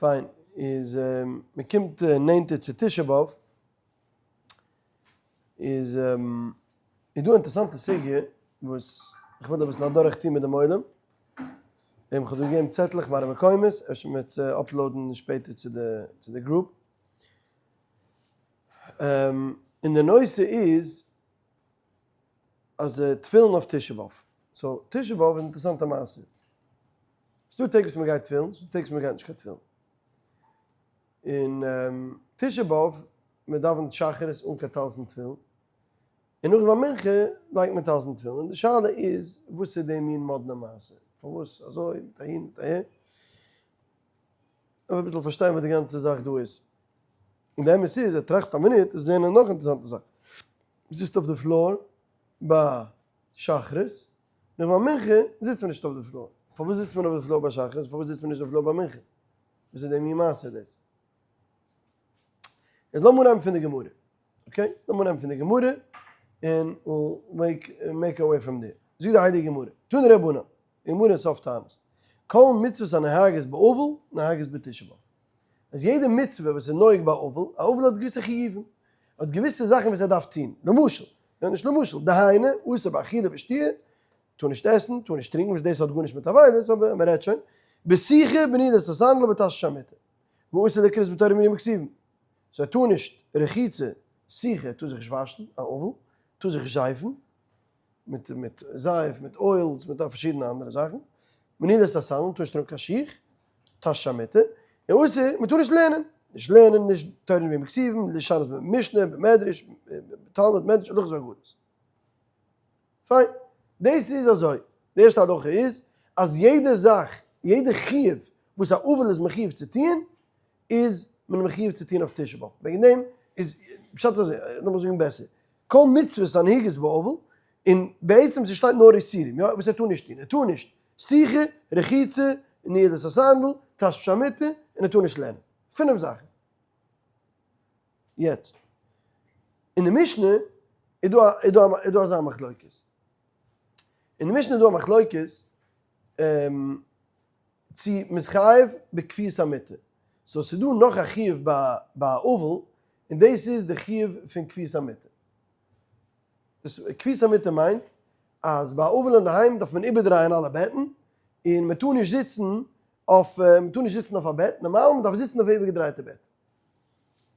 פיין, איז מען קומט נענטער צו תשעה באב, איז איז דא א אינטערעסאנטע סוגיא וואס איך וויל אביסל אדורך טון מיט דעם עולם, און כ'האב דא געגעבן צעטלעך מראה מקומות, אפשר מ'וועט upload ן שפעטער צו די צו די group, און די נושא איז אז תפילין אויף תשעה באב, so תשעה באב איז אינטערעסאנטע מעשה. ס'דא טעג וואס מ'גייט תפילין, ס'דא טעג וואס מ'גייט נישט קיין תפילין. און תשעה באב, מ'דאווענט שחרית אן קיין טלית און תפילין, און נאכדעם ביי מנחה לייגט מען טלית און תפילין. און די שאלה איז, וואס איז די מין מאדנע מעשה? פארוואס אזוי, מיט אהין מיט אהער? דארף אביסל פארשטיין וואס די גאנצע זאך דא איז. און די אמת איז, אז טראכסט א מינוט, וועסט זען נאך אינטערעסאנטע זאך. מ'זיצט אויף די floor ביי שחרית, נאך ביי מנחה זיצט מען נישט אויף די floor. פארוואס זיצט מען אויף די floor ביי שחרית? פארוואס זיצט מען נישט אויף די floor ביי מנחה? וואס איז די מין מעשה דאס? איז לאמיר אנהייבן פון די גמרא. okay? לאמיר אנהייבן פון די גמרא און we'll make make our way from there. זאגט די הייליגע גמרא, תנו רבנן, די גמרא אין סוף תענית, כל מצוות הנוהגות באבל נוהגות בתשעה באב. אז יעדע מצוה וואס איז נוהג ביי אבל, א אבל האט געוויסע חיובים, האט געוויסע זאכן וואס ער דארף טון, למשל, יא נישט למשל, דהיינו, אסור באכילה ושתיה, טאר נישט עסן, טאר נישט טרינקען, וואס דאס האט גארנישט מיט אבילות, אבער מען רעדט שוין, בסיכה בנעילת הסנדל בתשמיש המיטה, ואסור לקרות בתורה ובנביאים ובכתובים, so ער טאר נישט רחיצה, סיכה, טאר זיך נישט וואשן, א אבל, טאר זיך נישט זייפן, מיט מיט זייף, מיט oils, מיט פארשידענע אנדערע זאכן, בנעילת הסנדל, טאר נישט טראגן קיין שיך, תשמיש המיטה, און אסור, מען טאר נישט לערנען, נישט לערנען, נישט תורה נביאים וכתובים, לשנות במשנה, במדרש, בתלמוד, מדרש, הלכות ואגדות. פיין, דאס איז אזוי, די ערשטע הלכה איז, אז יעדע זאך, יעדע חיוב וואס א אבל איז מחיוב צו טוהן, איז מען מחיוב צו טוהן אויף תשעה באב, וועגן דעם איז פשט אזוי, לאמיר זאגן בעסער, כל מצוות הנוהגות באבל, און בעצם ס'שטייט נאר איסורים, יא, וואס ער טאר נישט טוהן, ער טאר נישט סיכה, רחיצה, נעילת הסנדל, תשמיש המיטה, און ער טאר נישט לערנען. פינף זאכן. יעצט, אין די משנה איז דא איז דא איז דא אזא מחלוקת. אין די משנה איז דא א מחלוקת צו מ'איז חייב בכפיית המיטה. so ס'איז דא נאך א חיוב ביי ביי א אבל, און דאס איז די חיוב פון כפיית המיטה. דאס כפיית המיטה מיינט אז ביי א אבל אינדערהיים דארף מען איבערדרייען אלע בעטן, און מען טאר נישט זיצן אויף מען טאר נישט זיצן אויף א בעט, נארמאל מען דארף זיצן אויף א איבערגעדרייטע בעט,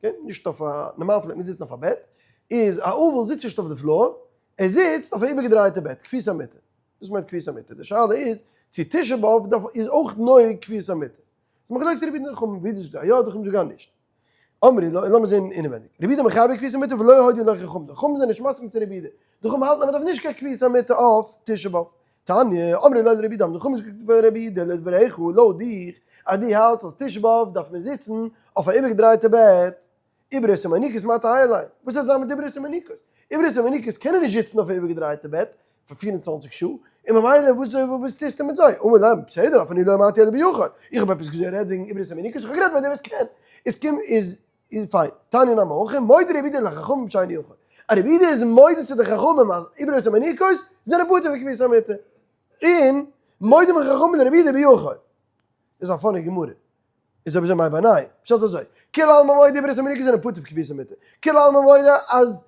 okay? נישט אויף א, נארמאל פלעגט מען זיצן אויף א בעט, איז א אבל זיצט נישט אויף די floor, ער זיצט אויף א איבערגעדרייטע בעט, כפיית המיטה, דאס מיינט כפיית המיטה, די שאלה איז צו תשעה באב דארף איז אויך נוהג כפיית המיטה, ס'איז מחלוקת רבי יהודה און חכמים, רבי יהודה זאגט יא, די חכמים זאגן נישט. אמרי, לאמיר זען אינעווייניג. רבי יהודה מחייב בכפיית המיטה ולא הודו לו חכמים. די חכמים זענען נישט מסכים צו רבי יהודה. די חכמים האלטן אז מען דארף נישט קיין כפיית המיטה אויף תשעה באב. תניא, אמרו לו לרבי יהודה, האבן די חכמים געזאגט פאר רבי יהודה, לדבריך, לויט דיך, אז דו האלטסט אז תשעה באב דארף מען זיצן אויף א איבערגעדרייטע בעט, עוברות ומיניקות מה תהא עליהן? וואס וועט זיין מיט עוברות ומיניקות? עוברות ומיניקות קענען נישט זיצן אויף א איבערגעדרייטע בעט פאר 24 שעה, און ממילא וואס וואס טוסטו מיט זיי? אמר להם, בסדר, אף אני לא אמרתי אלא ביכול, איך האב עפעס גערעדט וועגן עוברות ומיניקות? איך האב גערעדט פאר דעם וואס קען. איז קום איז איז פיין. תניא נמי הכי, מודה רבי יהודה לחכמים שאינו יכול. אז רבי יהודה איז מודה צו די חכמים אז עוברות ומיניקות זענען פטור פון כפיית המיטה. און מודים חכמים לרבי יהודה ביכול. איז א funny גמרא. איז אויב אזוי מאי בינייהו? פשט אזוי, כולי עלמא מודה עוברות ומיניקות זענען פטור פון כפיית המיטה. כולי עלמא מודה אז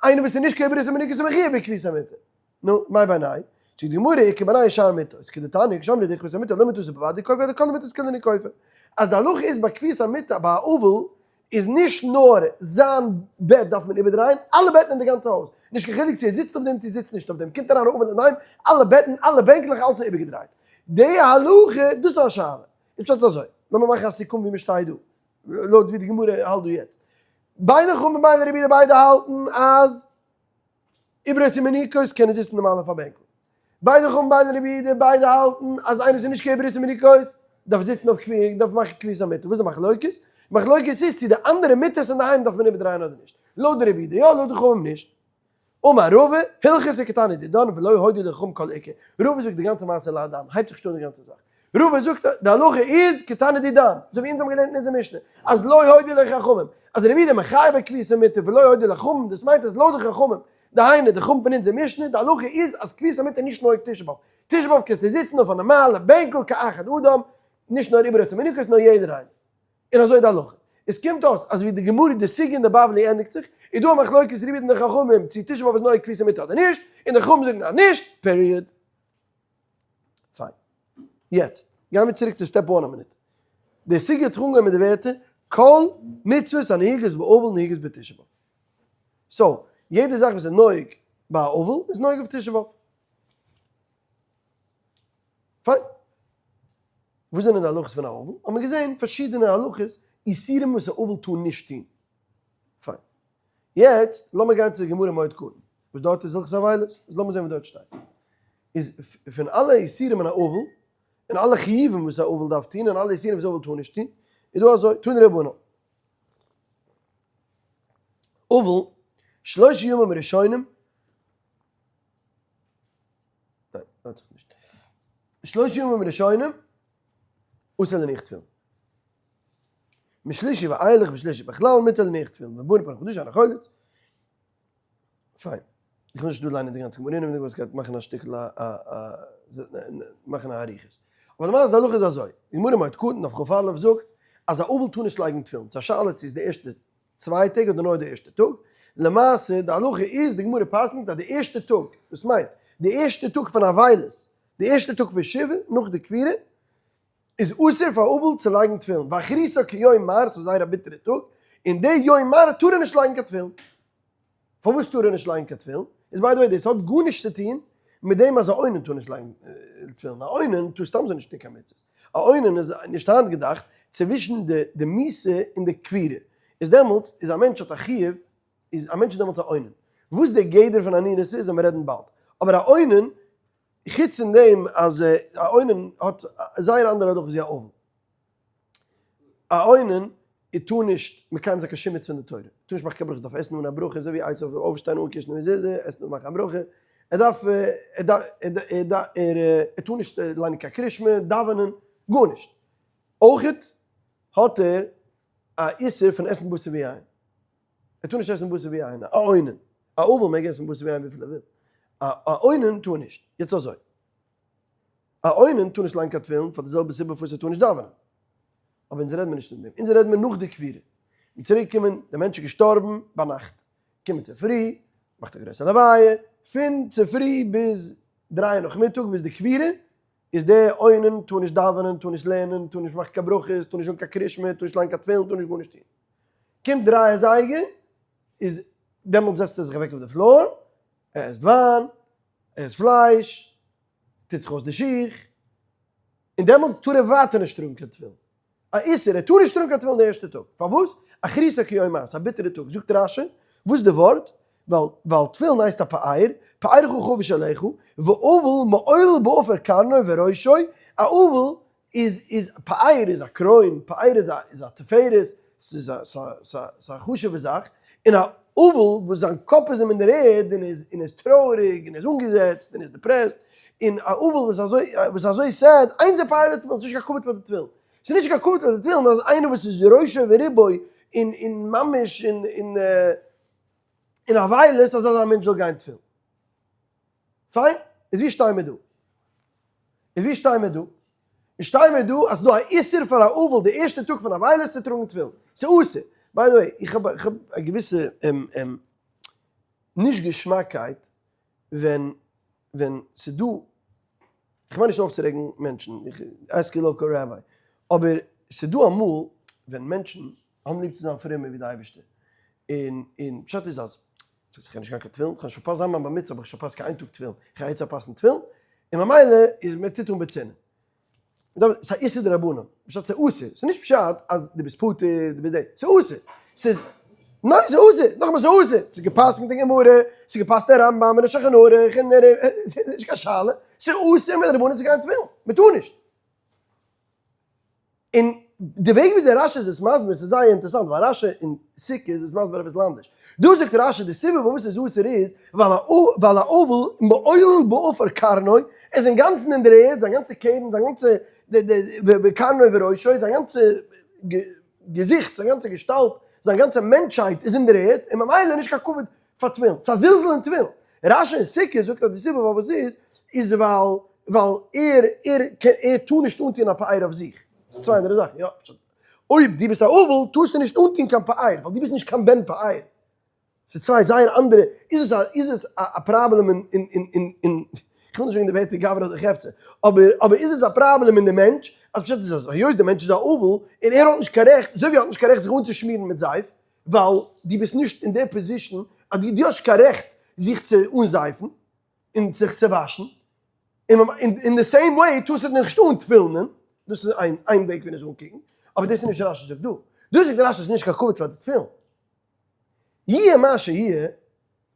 איינער וואס איז נישט קיין עוברות ומיניקות איז מחויב בכפיית המיטה. נו, מאי בינייהו? זאגט די גמרא, איכא בינייהו שאר מיטות, כדתניא, כשאמרו לידי כפיית המיטה לא מיטתו בלבד הוא כופה אלא כל המיטות כולן הוא כופה. אז די הלכה איז ביי כפיית המיטה ביי א אבל איז נישט נאר זיין בעט דארף מען איבערדרייען, אלע בעטן אין די גאנצע הויז, נישט קיין חילוק צו ער זיצט אויף דעם צו זיצט נישט אויף דעם, קומט אריין א אבל אינדערהיים, אלע בעטן, אלע בענקלעך, אלץ איז איבערגעדרייט. די הלכה, דאס איז א שאלה. איז פשט אזוי, לאמיר מאכן א סיכום ווי מען שטייט דא, לויט ווי די גמרא האלט דא יעצט. בין חכמים ובין רבי יהודה ביידע האלטן אז עוברות ומיניקות קענען זיצן נארמאל אויף א בענקל. בין חכמים ובין רבי יהודה ביידע האלטן אז איינער וואס איז נישט קיין עוברות ומיניקות דארף זיצן אויף כפי דארף מאכן כפיית המיטה. וואס איז די מחלוקת? מחלוקת איז צו די אנדערע מיטות אינדערהיים דארף מען איבערדרייען אדער נישט. לויט די רבי יהודה יא, לויט די חכמים נישט. אמר רבא, הלכתא כתנא דידן ולא הודו לחכמים כל עיקר. רבא זאגט די גאנצע מעשה להדם, הייבט זיך נישט אן די גאנצע זאך. רבא זאגט די הלכה איז כתנא דידן, אזוי ווי אונז האבן געלערנט אין אונזער משנה, אז לא הודו לחכמים, אז רבי יהודה מחייב בכפיית המיטה ולא הודו לחכמים, דאס מיינט אז לויט די חכמים, דהיינו די חכמים פון אונזער משנה, די הלכה איז אז כפיית המיטה איז נישט נוהג תשעה באב. תשעה באב קענסטו זיצן אויף א נארמאלע בענקל כאחד אדם, נישט נאר עוברות ומיניקות נאר יעדער איינער. און אזוי איז די הלכה. עס קומט אויס אז ווי די גמרא די סוגיא אין די בבלי ענדיגט זיך, איז דא א מחלוקת רבי און די חכמים צו תשעה באב איז נוהג כפיית המיטה אדער נישט, און די חכמים זאגן אז נישט, period. פיין. יעצט גיימיר צוריק צו step one א מינוט. די סוגיא האט זיך אנגעהויבן מיט די ווערטער כל מצוות הנהוגות באבל נהוגות בתשעה באב. so, יעדע זאך וואס איז נוהג ביי א אבל איז נוהג אויף תשעה באב. פיין. וואס זענען די הלכות פון א אבל? האט מען געזען פארשידענע הלכות איסורים וואס א אבל טאר נישט טון. פיין. יעצט לאמיר גיין צו די גמרא מועד קטן, וואס דארט איז הלכות אבילות, איז לאמיר זען וואס דארט שטייט. איז פון אלע איסורים אין א אבל, און אלע חיובים וואס א אבל דארף טון, און אלע איסורים וואס א אבל טאר נישט טון, איז דא אזוי, תנו רבנן. אבל, שלושה ימים ראשונים, ניין, לאזט זיך נישט. שלושה ימים ראשונים, אסור להניח תפילין. משלישי ואילך ושלישי בכלל מותר להניח תפילין. ובא פנים חדש אינו חולץ. פיין. איך וויל נישט דא ליינען די גאנצע גמרא, און וואס גייט מאכן א שטיקל א א מאכן א אריכות. אבער למעשה די הלכה איז אזוי. די גמרא מועד קטן דף כ"א זאגט אז א אבל טאר נישט לייגן תפילין. ס'איז א שאלה צו איז די ערשטע צוויי טעג אדער נאר די ערשטע טאג. למעשה די הלכה איז, די גמרא פסק'נט אז די ערשטע טאג, דאס מיינט די ערשטע טאג פון אבילות, די ערשטע טאג פון שבעה נאך די קבורה, איז אסור פאר אבל צו לייגן תפילין, ואחריתה כיום מר, ס'איז זייער א ביטערע טאג, און די יום מר טאר ער נישט לייגן קיין תפילין. פארוואס טאר ער נישט לייגן קיין תפילין? איז by the way דאס האט גארנישט צו טון מיט דעם אז א אונן טאר נישט לייגן תפילין, א אונן טאר סתם אזוי נישט טון קיין מצוות, א אונן איז נישט היינט געדאכט צווישן די די מיתה און די קבורה, איז דעמאלטס איז א מענטש האט א חיוב, איז א מענטש איז דעמאלטס א אונן, וואס די גדר פון אנינות איז וועלן מיר רעדן באלד, אבער א אונן חוץ פון דעם אז א אונן האט זייער אנדערע הלכות ווי א אבל. א אונן ער טאר נישט מקיים זיין קיין שום מצוה אין די תורה, ער טאר נישט מאכן קיין ברכה, דארף עסן אן א ברכה, אזוי ווי עשו אויפשטיין אן קישן די מזוזה, עסן אן מאכן א ברכה, ער דארף ער טאר נישט ליינען קיין קרישמע, דאווענען, גארנישט. אויכעט האט ער א איסור פון עסן בשר ויין, ער טאר נישט עסן בשר ויין, א אונן, א אבל מעג עסן בשר ויין וויפיל ער וויל, א אונן טאר נישט, יעצט אזוי. א אונן טאר נישט לייגן קיין תפילין פאר די זעלבע סיבה פארוואס ער טאר נישט דאווענען. אבער אונז רעדן מיר נישט פון דעם, אונז רעדן מיר נאך די קבורה. מ'איז צוריק געקומען, דער מענטש איז געשטארבן ביינאכט, קומען צופרי, מאכט א גרויסע לוויה, פון צופרי ביז דריי נאכמיטאג ביז די קבורה, איז דער אונן טאר נישט דאווענען, טאר נישט לערנען, טאר נישט מאכן קיין ברכות, טאר נישט זאגן קיין קרישמע, טאר נישט לייגן קיין תפילין, טאר נישט גארנישט טון. קומט דריי אזייגער, איז דעמאלטס זעצט ער זיך אוועק אויף די floor, ער עסט וויין, ער עסט פלייש, טוט זיך אויס די שיך, און דעמאלט טאר ער ווייטער נישט טראגן קיין תפילין. א איסור, ער טאר נישט טראגן קיין תפילין די ערשטע טאג. פארוואס? אחריתה כיום מר, ס'איז א ביטערע טאג. זאגט רש"י, וואס איז די ווארט? ווייל ווייל תפילין הייסט א פאר, פארך חבוש עליך, ואבל מעולל בעפר קרנו וראשו, א אבל איז איז פאר איז א קרוין, פאר איז א איז א תפארת, ס'איז א ס'איז א חשוב'ע זאך, און א אבל וואס זיין קאפ איז אים אין דער ערד און איז און איז טרויעריג און איז אנגעזעצט און איז depressed, און א אבל וואס אזוי וואס איז אזוי sad, אין זה פאר לתפילין, ס'איז נישט קיין כבוד פאר די תפילין, ס'איז נישט קיין כבוד פאר די תפילין אז איינער וואס איז ראשו ורובו און און ממש אין אין אין אבילות אז אזא מענטש זאל גיין תפילין. פיין, איז ווי שטייען מיר דא? איז ווי שטייען מיר דא? איז שטייען מיר דא אז ס'דא א איסור פאר א אבל די ערשטע טאג פון אבילות צו טראגן תפילין. ס'איז אסור. by the way, איך האב איך האב א געוויסע נישט געשמאקייט ווען ווען ס'איז דא, איך מיין נישט אויפצורעגן מענטשן, איך ask your local rabbi, אבער ס'איז דא אמאל ווען מענטשן האבן ליב צו זיין פרומער ווי די אייבערשטער, און און פשט איז אז זאגסט איך קען נישט גיין קיין תפילין, איך האב נישט פארפאסט זיין מיין בר מצוה האב איך נישט פארפאסט קיין איין טאג תפילין, איך גיי יעצט פארפאסן תפילין, און ממילא איז מען טוט אן בצנעה. ס'איז א איסור דרבנן, פשט ס'איז אסור, ס'איז נישט פשט אז דו ביסט פטור, דו ביסט דעי, ס'איז אסור, ס'איז, ניין ס'איז אסור, נאכאמאל ס'איז אסור, ס'איז געפסקנט אין גמרא, ס'איז געפסקנט אין רמב"ם און אין שולחן ערוך און נישט קיין שאלה, ס'איז אסור מדרבנן צו גיין תפילין, מ'טאר נישט. און די וועג וויאזוי רש"י איז עס מסביר ס'איז זייער אינטערעסאנט ווייל רש"י אין סוכה איז עס מסביר אביסל אנדערש. דא זאגט רש"י די סיבה פארוואס ס'איז אסור איז ווייל א ווייל א אבל מעולל בעפר קרנו, ער איז אינגאנצן אין דער ערד, זיין גאנצע קרן, זיין גאנצע וקרנו וראשו, זיין גאנצע געזיכט, זיין גאנצע געשטאלט, זיין גאנצע מענטשהייט איז אין דער ערד, און ממילא נישט קיין כבוד פאר תפילין, ס'איז א זלזול אין תפילין. רש"י אין סוכה זאגט אז די סיבה פארוואס איז, איז ווייל ווייל ער ער ער טאר נישט אנטוען א פאר אויף זיך. ס'איז צוויי אנדערע זאכן, יא. אויב דו ביסט א אבל טארסטו נישט אנטון קיין פאר, ווייל דו ביסט נישט קיין בן פאר. ס'איז צוויי זייער אנדערע, איז עס א איז עס א פראבלעם אין אין אין אין אין, כ'וויל נישט זאגן די ווערטער גברא אדער חפצא, אבער אבער איז עס א פראבלעם אין די מענטש, אז פשט איז אז היות די מענטש איז א אבל און ער האט נישט קיין רעכט, אזוי ווי ער האט נישט קיין רעכט זיך אנצושמירן מיט זייף, ווייל דו ביסט נישט אין די position אז דו דו האסט נישט קיין רעכט זיך צו אנזייפן און זיך צו וואשן, און אין די same way טארסטו דיך נישט אנטביל'נען, דאס איז איין איין וועג פון עס אנקוקן, אבער דאס איז נישט רשי זאגט דא, דא זאגט רשי ס'איז נישט קיין כבוד פאר די תפילין. יהיה מה שיהיה,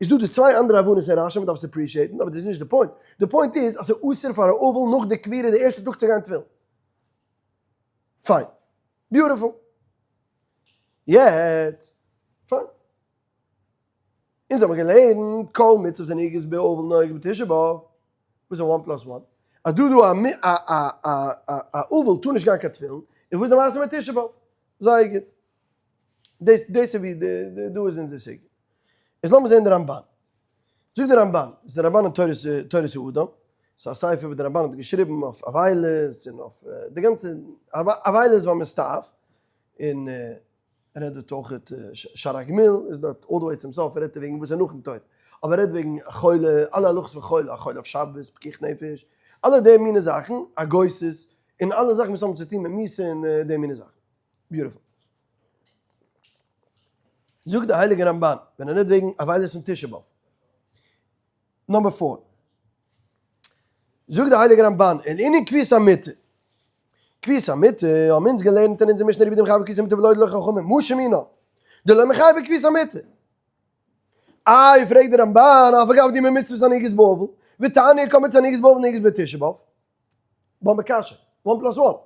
איז דא די צוויי אנדערע הבנות אין רשי, מ'דארף עס appreciate ן, אבער דאס איז נישט די point. די point איז אז ס'איז אסור פאר א אבל נאך די קבירה די ערשטע טאג צו גיין טביל'ן. פיין. Beautiful. יעצט, פיין. אונז האבן געלערנט כל מצוות הנהוגות באבל נוהג בתשעה באב. וואס איז one plus one? אז דא דא א א א א אבל טאר נישט גיין קיין תפילין, און וואס איז די מעשה מיט תשעה באב? זייער גוט. דאס דאס איז ווי די דא איז אונזער סוגיא. איז לאמיר זען די רמבן. זאגט די רמבן, איז די רמבן אין תורת תורת האדם, ס'איז א ספר וואס די רמבן האט געשריבן אויף אבילות און אויף די גאנצע אבילות והמסתעף, און ער רעדט דארט אויך שער הגמול איז דארט all the way צום סוף רעדט ער וועגן וואס איז נאכן טויט, אבער ער רעדט וועגן א חולה, אלע הלכות פון חולה, א חולה אויף שבת, פיקוח נפש, אלע די מיני זאכן, א גוסס, און אלע זאכן וואס האבן צו טון מיט מיתה און די מיני זאכן. Beautiful. זאגט דער הייליגער רמבן, ווען ער רעדט וועגן אבילות פון תשעה באב, number four, זאגט דער הייליגער רמבן, אין ענין כפיית המיטה, כפיית המיטה, האבן אונז געלערנט אין אונזער משנה רבי יהודה מחייב בכפיית המיטה ולא לא חכמים, מה שמעינן? דלא מחייב בכפיית המיטה. איי, פרעגט דער רמבן, אף על גב דאי ממצוות הנהוגות באבל, ותניא כל מצוות הנהוגות באבל נוהגות בתשעה באב. באמבע קשיא, one plus one.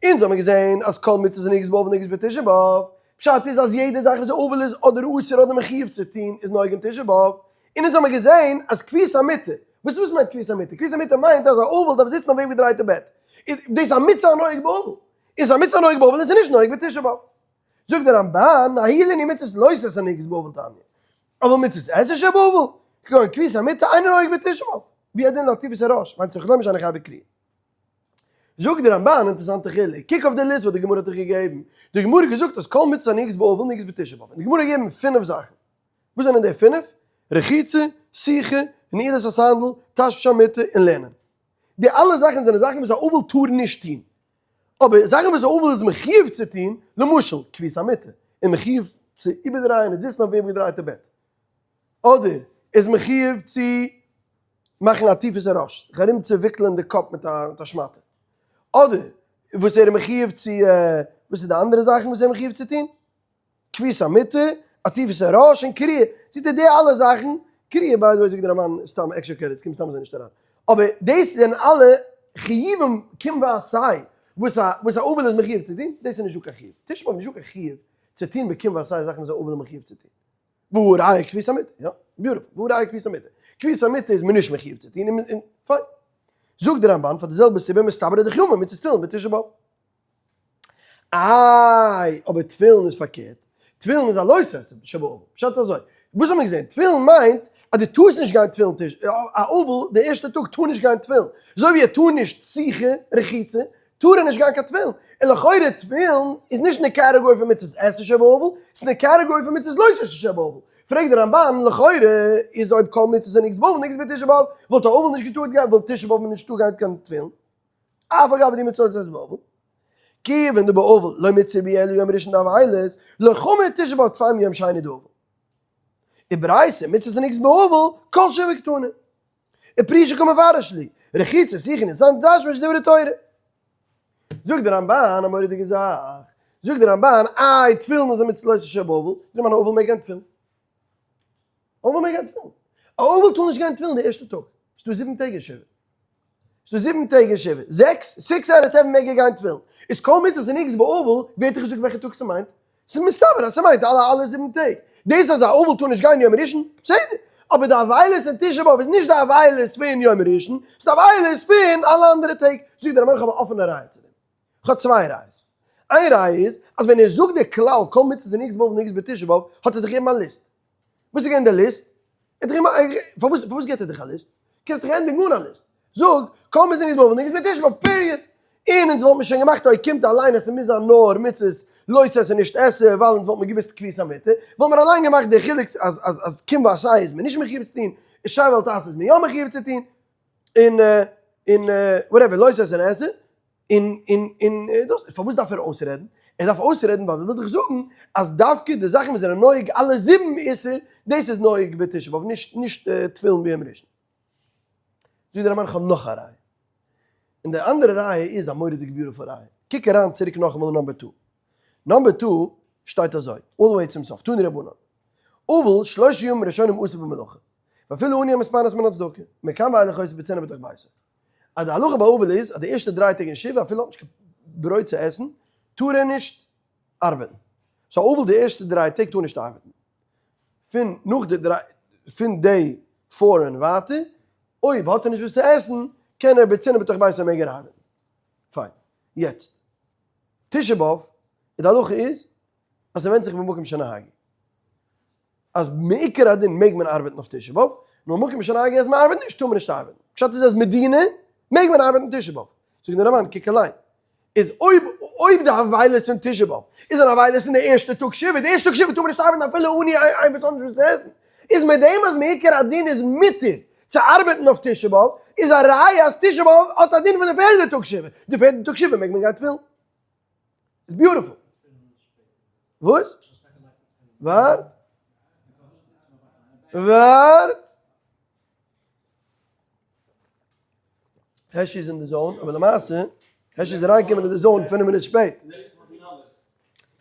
אונז האמיר געזען אז כל מצוות הנהוגות באבל נוהגות בתשעה באב. פשט איז אז יעדע זאך וואס אבל איז אדער אסור אדער מחיוב צו טון איז נוהג אין תשעה באב. און אונז האמיר געזען אז כפיית המיטה, וואס וואס מיינט כפיית המיטה? כפיית המיטה מיינט אז א אבל דארף זיצן אויף א געדרייטע בעט. איז דאס א מצוה הנוהג באבל? איז א מצוה הנוהג באבל און ס'איז נישט נוהג בתשעה באב. זאגט דער רמבן, ההיא לענין מצוות לא תעשה הנהוגות באבל תניא. אבל מצוות עשה שבאבל, כגון כפיית המיטה אינו נוהג בתשעה באב. והוא הדין לעטיפת הראש, מיינט זיך לא משנה חייב בקריעה. זאגט די רמבן, אינטערעסאנטע חילוק, קוק אויף די list וואס די גמרא האט דיך געגעבן, די גמרא האט געזאגט אז כל מצוות הנהוגות באבל נוהגות בתשעה באב, און די גמרא האט געגעבן פינף זאכן, וואס זענען די פינף? רחיצה, סיכה, נעילת הסנדל, תשמיש המיטה, און לערנען. די אלע זאכן זענען זאכן וואס א אבל טאר נישט טון. אבער זאכן וואס א אבל איז מחיוב צו טון, למשל, כפיית המיטה, איז מחיוב צו איבערדרייען און זיצן אויף איבערגעדרייטע בעט. אדער איז מחיוב צו מאכן עטיפת הראש, זיך ארום צו וויקלען די קאפ מיט א שמאטע. אדער וואס ער איז מחיוב צו, וואס איז די אנדערע זאכן וואס ער איז מחיוב צו טון? כפיית המיטה, עטיפת הראש און קריעה. זעט איר די אלע זאכן, קריעה by the way זאגט דער רמבן סתם extra credit, ס'קומט סתם אזוי נישט אריין. אבער דאס זענען אלע חיובים קום ועשה וואס א וואס א אבל איז מחיוב צו טון, דאס איז נישטא קיין חיוב. תשעה באב איז נישטא קיין חיוב צו טון בקום ועשה זאכן וואס א אבל איז מחיוב צו טון. והא ראיה כפיית המיטה, יא, beautiful, והא ראיה כפיית המיטה. כפיית המיטה איז מען נישט מחיוב צו טון, און פיין. זאגט דער רמבן פאר די זעלבע סיבה מסתברא דחיומא מצות תפילין בתשעה באב. איי, אבער תפילין איז פארקערט, תפילין איז א לא תעשה שבאבל, פשט איז אזוי, וואס האט מען געזען, תפילין מיינט אז דו טארסט נישט גיין תפילין טיש, א אבל די ערשטע טאג טאר נישט גיין תפילין, אזוי ווי ער טאר נישט סיכה, רחיצה, טאר ער נישט גיין קיין תפילין, און לכאורה תפילין איז נישט אין די category פון מצות עשה שבאבל, ס'איז אין די category פון מצות לא תעשה שבאבל, פרעגט דער רמבן, לכאורה איז אויב כל מצות איז נקז באבל נקז בתשעה באב, וואלט א אבל נישט געטארט גיין, וואלט תשעה באב נישט טאר גיין קיין תפילין. אף על גב די מצות עשה באבל, כיוון דבאבל לא מצוי ביה אלא יום ראשון דאבילות, לא חמר תשעה באב טפי מיום שני דאבל. וברייתא, מצוות הנקז באבל, כל שבע קטנה. ופרישא קא מפרש לי, רחיצה, סיכה, ניסן, תשמיש, דברי תורה. זאגט דער רמבן א מורא'דיגע זאך, זאגט דער רמבן, איי תפילין איז א מצוה לא תעשה באבל, זאגט מען א אבל מעג גיין תפילין. אבל מעג גיין תפילין. א אבל טאר נישט גיין תפילין די ערשטע טאג. ס'דא זיבן טעג אין שבעה. ס'דא זיבן טעג אין שבעה. זעקס, six out of seven מעג ער גיין תפילין. איז כל מצוות הנהוגות באבל, ווער האט דיך געזאגט וועלכע טאג ס'מיינט? ס'איז מסתבר אז ס'מיינט אלע אלע זיבן טעג. דאס אז א אבל טאר נישט גיין יום ראשון, בסדר. אבער די אבילות אין תשעה באב איז נישט די אבילות פון יום ראשון, ס'איז די אבילות פון אלע אנדערע טעג. זאגט דער רמבן איך האב א אפענע ראיה צו דעם. כ'האב צוויי ראיות. איין ראיה איז, אז ווען ער זאגט די כלל כל מצוות הנהוגות באבל נוהגות בתשעה באב, האט ער דיך געגעבן א list. וואס איז געווען די list? ער האט דיך געגעבן א, פארוואס פארוואס געבט ער דיך א list? קענסט דיך ענדיגן אן א list. זאג, כל מצוות הנהוגות באבל נוהגות בתשעה באב, period. און אונז וואלט מען שוין געמאכט אויב קומט אליין אז ס'מוז זיין נאר מצוות. לא תעשה נישט עשה, ווייל אונז וואלט מיר געוואוסט כפיית המיטה, וואלט מיר אליין געמאכט די חילוק אז אז אז קום ועשה איז מען נישט מחיוב צו טון, און שב ואל תעשה איז מען יא מחיוב צו טון, און און whatever, לא תעשה און עשה, און און און דאס, פארוואס דארף ער אויסרעדן? ער דארף אויסרעדן ווייל ער וויל דיך זאגן אז דווקא די זאכן וואס זענען נוהג אלע זיבן איסור, דאס איז נוהג בתשעה באב, נישט נישט תפילין ביום ראשון. זאגט דער רמבן איך האב נאך א ראיה. און די אנדערע ראיה איז א מורא'דיגע beautiful ראיה. קוק אריין צוריק נאכאמאל אין number two. number two שטייט אזוי, all the way צום סוף, תנו רבנן. אבל שלושה ימים ראשונים אסור במלאכה. ואפילו עני המתפרנס מן הצדקה. מכאן ואילך עושה בצנעה בתוך ביתו. אז די הלכה ביי אבל איז אז די ערשטע דריי טעג אין שבעה אפילו האט נישט קיין ברויט צו עסן טאר ער נישט ארבעטן. so אבל די ערשטע דריי טעג טאר נישט ארבעטן. פון נאך די דריי, פון day four און ווייטער, אויב האט ער נישט וואס צו עסן, קען ער בצנעה בתוך ביתו מעג ער ארבעטן. פיין. יעצט, תשעה באב, די הלכה איז אז ס'ווענדט זיך במקום שנהגו. אז מעיקר הדין מעג מען ארבעטן אויף תשעה באב, נאר מקום שנהגו אז מ'ארבעט נישט טאר מען נישט ארבעטן. פשט איז אז מדינא מעג מען ארבעטן תשעה באב. זאגט דער רמבן, קוק אליין. איז אויב אויב די אבילות פון תשעה באב איז אן אבילות אין די ערשטע טאג שבעה, די ערשטע טאג שבעה טאר מען נישט ארבעטן אפילו אן איין וואס האט נישט וואס צו עסן, איז מיט דעם אז מעיקר הדין איז מותר צו ארבעטן אויף תשעה באב, איז א ראיה אז תשעה באב האט א דין פון די פערדע טאג שבעה, די פערדע טאג שבעה מעג מען גיין תפילין. איז beautiful. וואס? ווארט. ווארט. העשי איז אין די zone, אבער למעשה, העשי איז אריינגעקומען אין די zone פינף מינוט שפעט.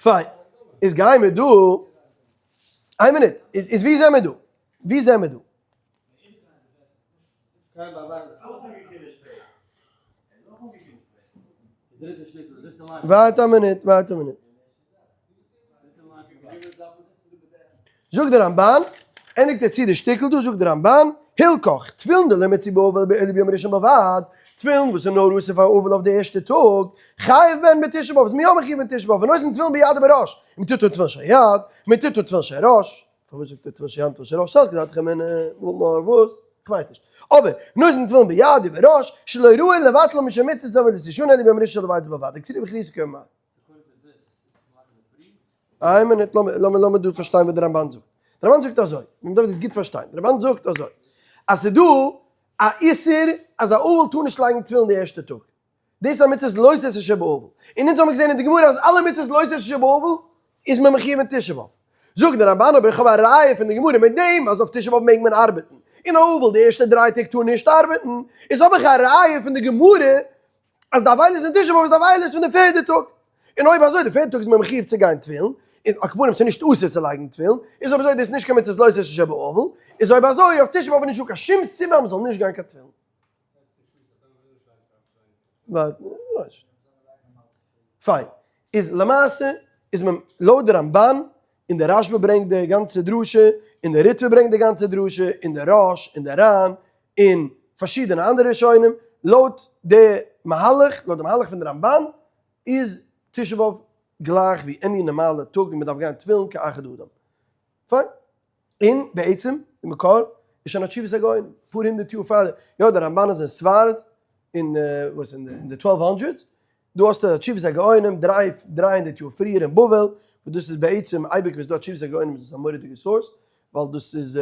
פיין. איז גייען מיר דא, איין מינוט, איז ווי זעמיר דא? ווי זעמיר דא? ווארט א מינוט, ווארט א מינוט. זאגט דער רמבן, ענדיגט ער צו די שטיקל דא, זאגט דער רמבן, הלכך, תפילין דלא מצוי באבל אלא ביום ראשון בלבד, תפילין וואס איז נאר אסור פאר אבל אויף די ערשטע טאג, חייב בהן בתשעה באב, איז מען יא מחיוב אין תשעה באב, ונותן תפילין ביד ובראש, מען טוט אן תפילין של יד, מען טוט אן תפילין של ראש, פארוואס זאגט ער תפילין של יד און תפילין של ראש, סלקא דעתך אמינא, נאר וואס, כ'ווייס נישט, אבער נותן תפילין ביד ובראש, שלא ראוי לבטלו משום מצוות אבלות ישנה אלא ביום ראשון של אבילות בלבד, דקתני בחריסי קומי. איין מינוט, לאמיר לאמיר דא פארשטיין וואס דער רמבן זאגט. דער רמבן זאגט אזוי, מען דארף דאס גוט פארשטיין. דער רמבן זאגט אזוי, אז ס'איז דא א איסור אז א אבל טאר נישט לייגן תפילין די ערשטע טאג. דאס איז א מצוות לא תעשה שבאבל. און אונז האמיר געזען אין די גמרא אז אלע מצוות לא תעשה שבאבל איז מען מחיוב אין תשעה באב. זאגט דער רמבן אבער איך האב א ראיה פון די גמרא מיט דעם אז אויף תשעה באב מעג מען ארבעטן, און א אבל די ערשטע דריי טעג טאר נישט ארבעטן, איז האב איך א ראיה פון די גמרא אז די אבילות פון תשעה באב איז די אבילות פון די פערדע טאג, און אויב אזוי די פערדע טאג איז מען מחיוב צו גיין תפילין, און על כל פנים ס'איז נישט אסור צו לייגן תפילין, איז אויב אזוי דאס נישט קיין מצות לא תעשה שבאבל, איז אויב אזוי אויף תשעה באב איז נישטא קיין שום סיבה אז מ'זאל נישט גיין קיין תפילין. פיין, איז למעשה איז מען לויט די רמבן און די רשבא ברענגט די גאנצע דרשה, און די ריטבא ברענגט די גאנצע דרשה, און די ראש און די רן און פארשידענע אנדערע ראשונים, לויט די מהלך, לויט די מהלך פון די רמבן, איז תשעה באב גלייך ווי any נארמאלע טאג און מען דארף גיין תפילין כאחד האדם. פיין. און בעצם, די מקור איז שוין א תשובת הגאונים, אפאר הונדערט יאר פאר, יא די רמבן איז אין ספרד, אין וואס אין די twelve hundreds, דא האסטו א תשובת הגאונים דריי דריי הונדערט יאר פריער אין בבל, וואס דאס איז בעצם אייביג ווען ס'איז דא א תשובת הגאונים איז עס א מורא'דיגע source, ווייל דאס איז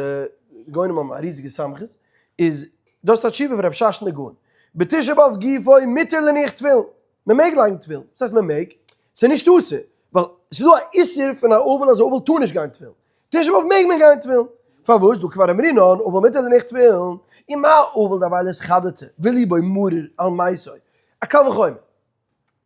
די גאונים האבן א ריזיגע סמכות, איז דא האסטו א תשובה פון רבי ששון הגאון, בתשעה באב גופו מותר להניח תפילין, מען מעג לייגן תפילין, וואס הייסט מען מעג? ס'איז נישט אסור, ווייל ס'איז דא א איסור פון א אבל אז א אבל טאר נישט גיין תפילין, תשעה באב מעג מען גיין תפילין, פארוואס דא כבר אמרינן אבל מותר להניח תפילין, ומה אבל דאבילות חדתא וליבו מרור על מתו, א קל וחומר,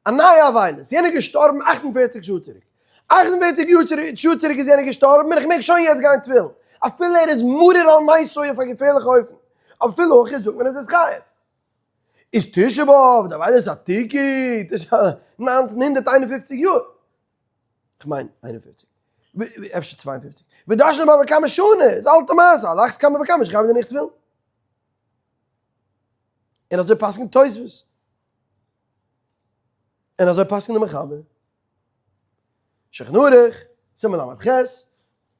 א נייע אבילות, יענער איז געשטארבן 48 שעה צוריק, 48 יאר צוריק, שעה צוריק איז יענער געשטארבן און איך מעג שוין יעצט גיין תפילין, אפילו ער איז מרור על מתו אויף א געפערליכע אופן, אפילו הכי זאגט מען אז ער איז חייב. איז תשעה באב די אבילות עתיקי, תשעה 1951 יאר, כ'מיין 51, אפשר 52, ודרשנו בבא קמא שנה, איז אלטע מעשה, על אחת כמה וכמה שחייב להניח תפילין. און אזוי פסק'נט תוספות. און אזוי פסק'נט די מחבר. שולחן ערוך, סימן ל"ח,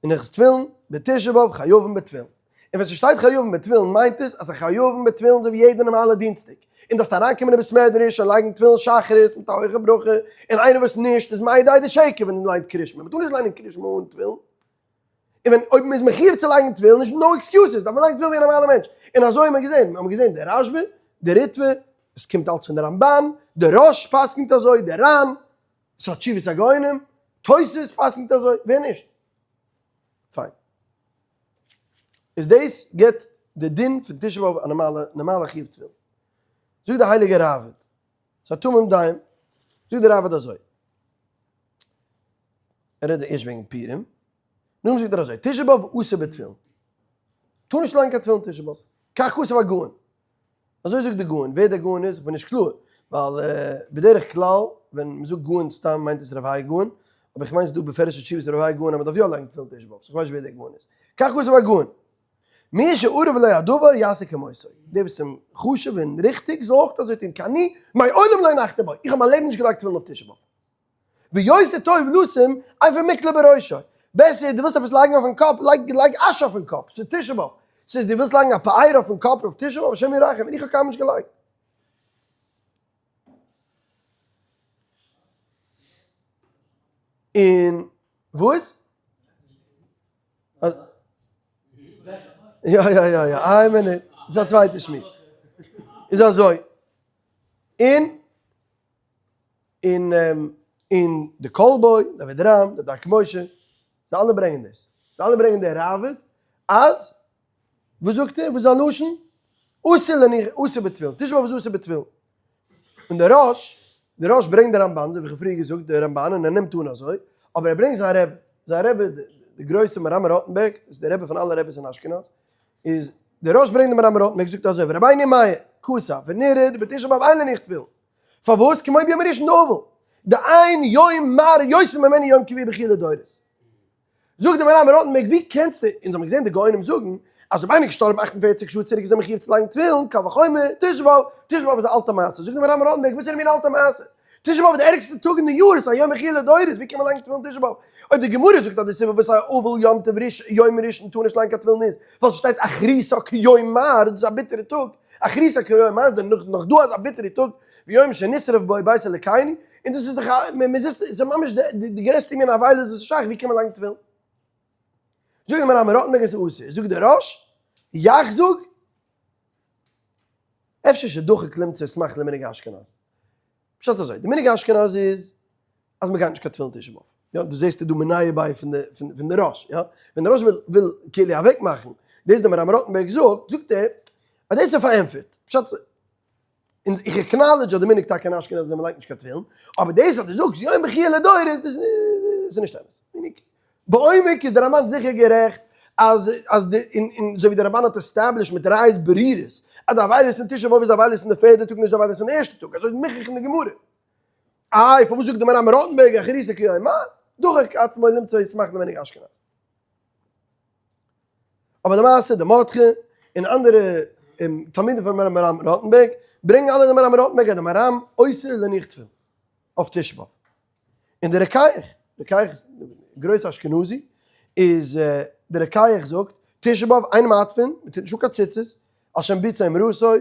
אין הלכות תפילין, בתשעה באב חייבים בתפילין. און ווען ס'שטייט חייבים בתפילין מיינט עס אז חייבים בתפילין אזוי ווי יעדע נארמאלע דינסטאג. און דארפסט אריינקומען אין בית מדרש און לייגן תפילין שחרית מיט א הויכע ברכה, און איינער וואס נישט איז מעיד עדות שקר ווען ער ליינט קרישמע, מ'טאר נישט ליינען קרישמע אן תפילין. און ווען אויב מ'איז מחיוב צו לייגן תפילין נישט no excuses, דארף מען לייגן תפילין ווי א נארמאלער מענטש. און אזוי האבן מיר געזען, מיר האבן געזען דער רשב"א, דער ריטב"א, עס קומט אלץ פון די רמב"ן, דער רא"ש פסק'נט אזוי, דער ר"ן, עס האט תשובות הגאונים, תוספות פסק'נט אזוי, ווער נישט? פיין. איז דאס גיבט די דין פון תשעה באב א נארמאלע נארמאלע חיוב תפילין. זאגט די הייליגע ראב"ד, ס'איז א תמים דעים, זאגט די ראב"ד אזוי, ער רעדט ערשט וועגן פורים, נאכדעם זאגט ער אזוי, תשעה באב אסור בתפילין, טאר נישט לייגן קיין תפילין תשעה באב, כך כתב הגאון, אזוי זאגט די גאון, ווער דער גאון איז איך בין נישט קלאר, ווייל בדרך כלל ווען מען זאגט גאון סתם מיינט עס רב האי גאון, אבער איך מיין ס'איז דא בפירוש'ע תשובות רב האי גאון אז מען דארף יא לייגן תפילין תשעה באב, סאו איך ווייס נישט ווער דער גאון איז. כך כתב הגאון, מי שערב לו הדבר יעשה כמותו, דער וואס איז אים חשוב און ריכטיג זאל אויך אזוי טון, כי אני מעולם לא הנחתי בו, איך האב מיין לעבן נישט געלייגט תפילין אויף תשעה באב. ויותר טוב לשים אפר מקלה בראשו, בעסער דו ווילסט עפעס לייגן אויפן קאפ, לייג לייג אש אויפן קאפ, ס'איז תשעה באב, ס'איז דו ווילסט לייגן א פאר אויפן קאפ אויף תשעה באב, השם ירחם, איך האב קיינמאל נישט געלייגט. און וואס? יא יא יא יא, איין מינוט, ס'איז א צווייטע שמועס. איז אזוי, און און און די כלבו, די אבודרהם, די דרכי משה, זיי אלע ברענגען דאס. זיי אלע ברענגען די ראב"ד אז, וואס זאגט ער? וואס איז זיין לשון? אסור להניח, אסור בתפילין. תשעה באב איז אסור בתפילין. און דער רא"ש, דער רא"ש ברענגט די רמב"ן, אזוי ווי איך האב פריער געזאגט, די רמב"ן, און ער נעמט אן אזוי, אבער ער ברענגט זיין רבי, זיין רבי, די גרויסע מהר"ם ראטענבערג, דאס איז דער רבי פון אלע רביס אין אשכנז, איז דער רא"ש ברענגט דעם מהר"ם ראטענבערג זאגט אזוי, ורבינו מאיר, כתב, ונראה דבתשעה באב אין להניח תפילין. פארוואס? כמו ביום הראשון דאבל, דאין יום מר יותר ממנו יום קבוע בכי' לדורות. זאגט די מהר"ם ראטענבערג ווי קענסטו, אונז האבן געזען די גאונים זאגן אז אויב איינער איז געשטארבן 48 שעה צוריק איז ער מחיוב צו לייגן תפילין, קל וחומר, תשעה באב, תשעה באב איז א אלטע מעשה, זאגט די מהר"ם ראטענבערג וואס איז מין אלטע מעשה? תשעה באב איז די ערגסטע טאג אין די יאר, עס איז א יום בכי' לדורות, ווי קען מען לייגן תפילין תשעה באב? אויב די גמרא זאגט אז די סיבה וואס א אבל יום טוב ראשון יום ראשון טאר נישט לייגן קיין תפילין איז ווייל ס'שטייט אחריתה כיום מר, דאס איז א ביטערע טאג, אחריתה כיום מר איז דען נאך דא אזא ביטערע טאג ווי יום שנשרף בו בית אלוקינו? און דאס איז דאך א, מען זיצט, עס איז ממש די גרעסטע מין אבילות וואס איז שייך, ווי קען מען לייגן תפילין? זאגט די מהר"ם ראטענבערג עס איז אסור, זאגט דער רא"ש, יאך זאג, אפשר שדוחק למצוא סמך למנהג אשכנז. פשט אזוי, די מנהג אשכנז איז אז מען גייט נישט קיין תפילין תשעה באב. יא, דאס זעסטו דא מניה ביי פון די פון די רא"ש, יא. ווען די רא"ש וויל וויל כאילו אוועק מאכן דאס די מהר"ם ראטענבערג זאגט, זאגט ער אז דאס איז פארענטפערט. פשט, און איך acknowledge אז די מנהג טאקע אין אשכנז איז אז מען לייגט נישט קיין תפילין, אבער דאס אז דו זאגסט יום בכיה לדורות דאס איז נישט אמת. מנהג. בעומק איז די רמב"ן זיכער גערעכט אז אז די און און אזוי ווי די רמב"ן האט established מיט ראיות ברורות אז די אבילות אין תשעה באב איז אבילות אין די פערדע טאג נישט די אבילות פון די ערשטע טאג אזוי איז מוכרח אין די גמרא. איי פארוואס זאגט די מהר"ם ראטענבערג אחריתה כיום מר? דוחק עצמו למצוא סמך למנהג אשכנז. אבער למעשה די מרדכי און אנדערע תלמידים פון מהר"ם ראטענבערג ברענגען אלע די מהר"ם ראטענבערג אז די מהר"ם אוסר להניח תפילין אויף תשעה באב. און דער רוקח, רוקח איז גרויס אשכנזי, איז דער רוקח זאגט, תשעה באב אין מעטפין, מען טוט נישט אן קיין ציצית, על שם ביצה אמרתו, וואס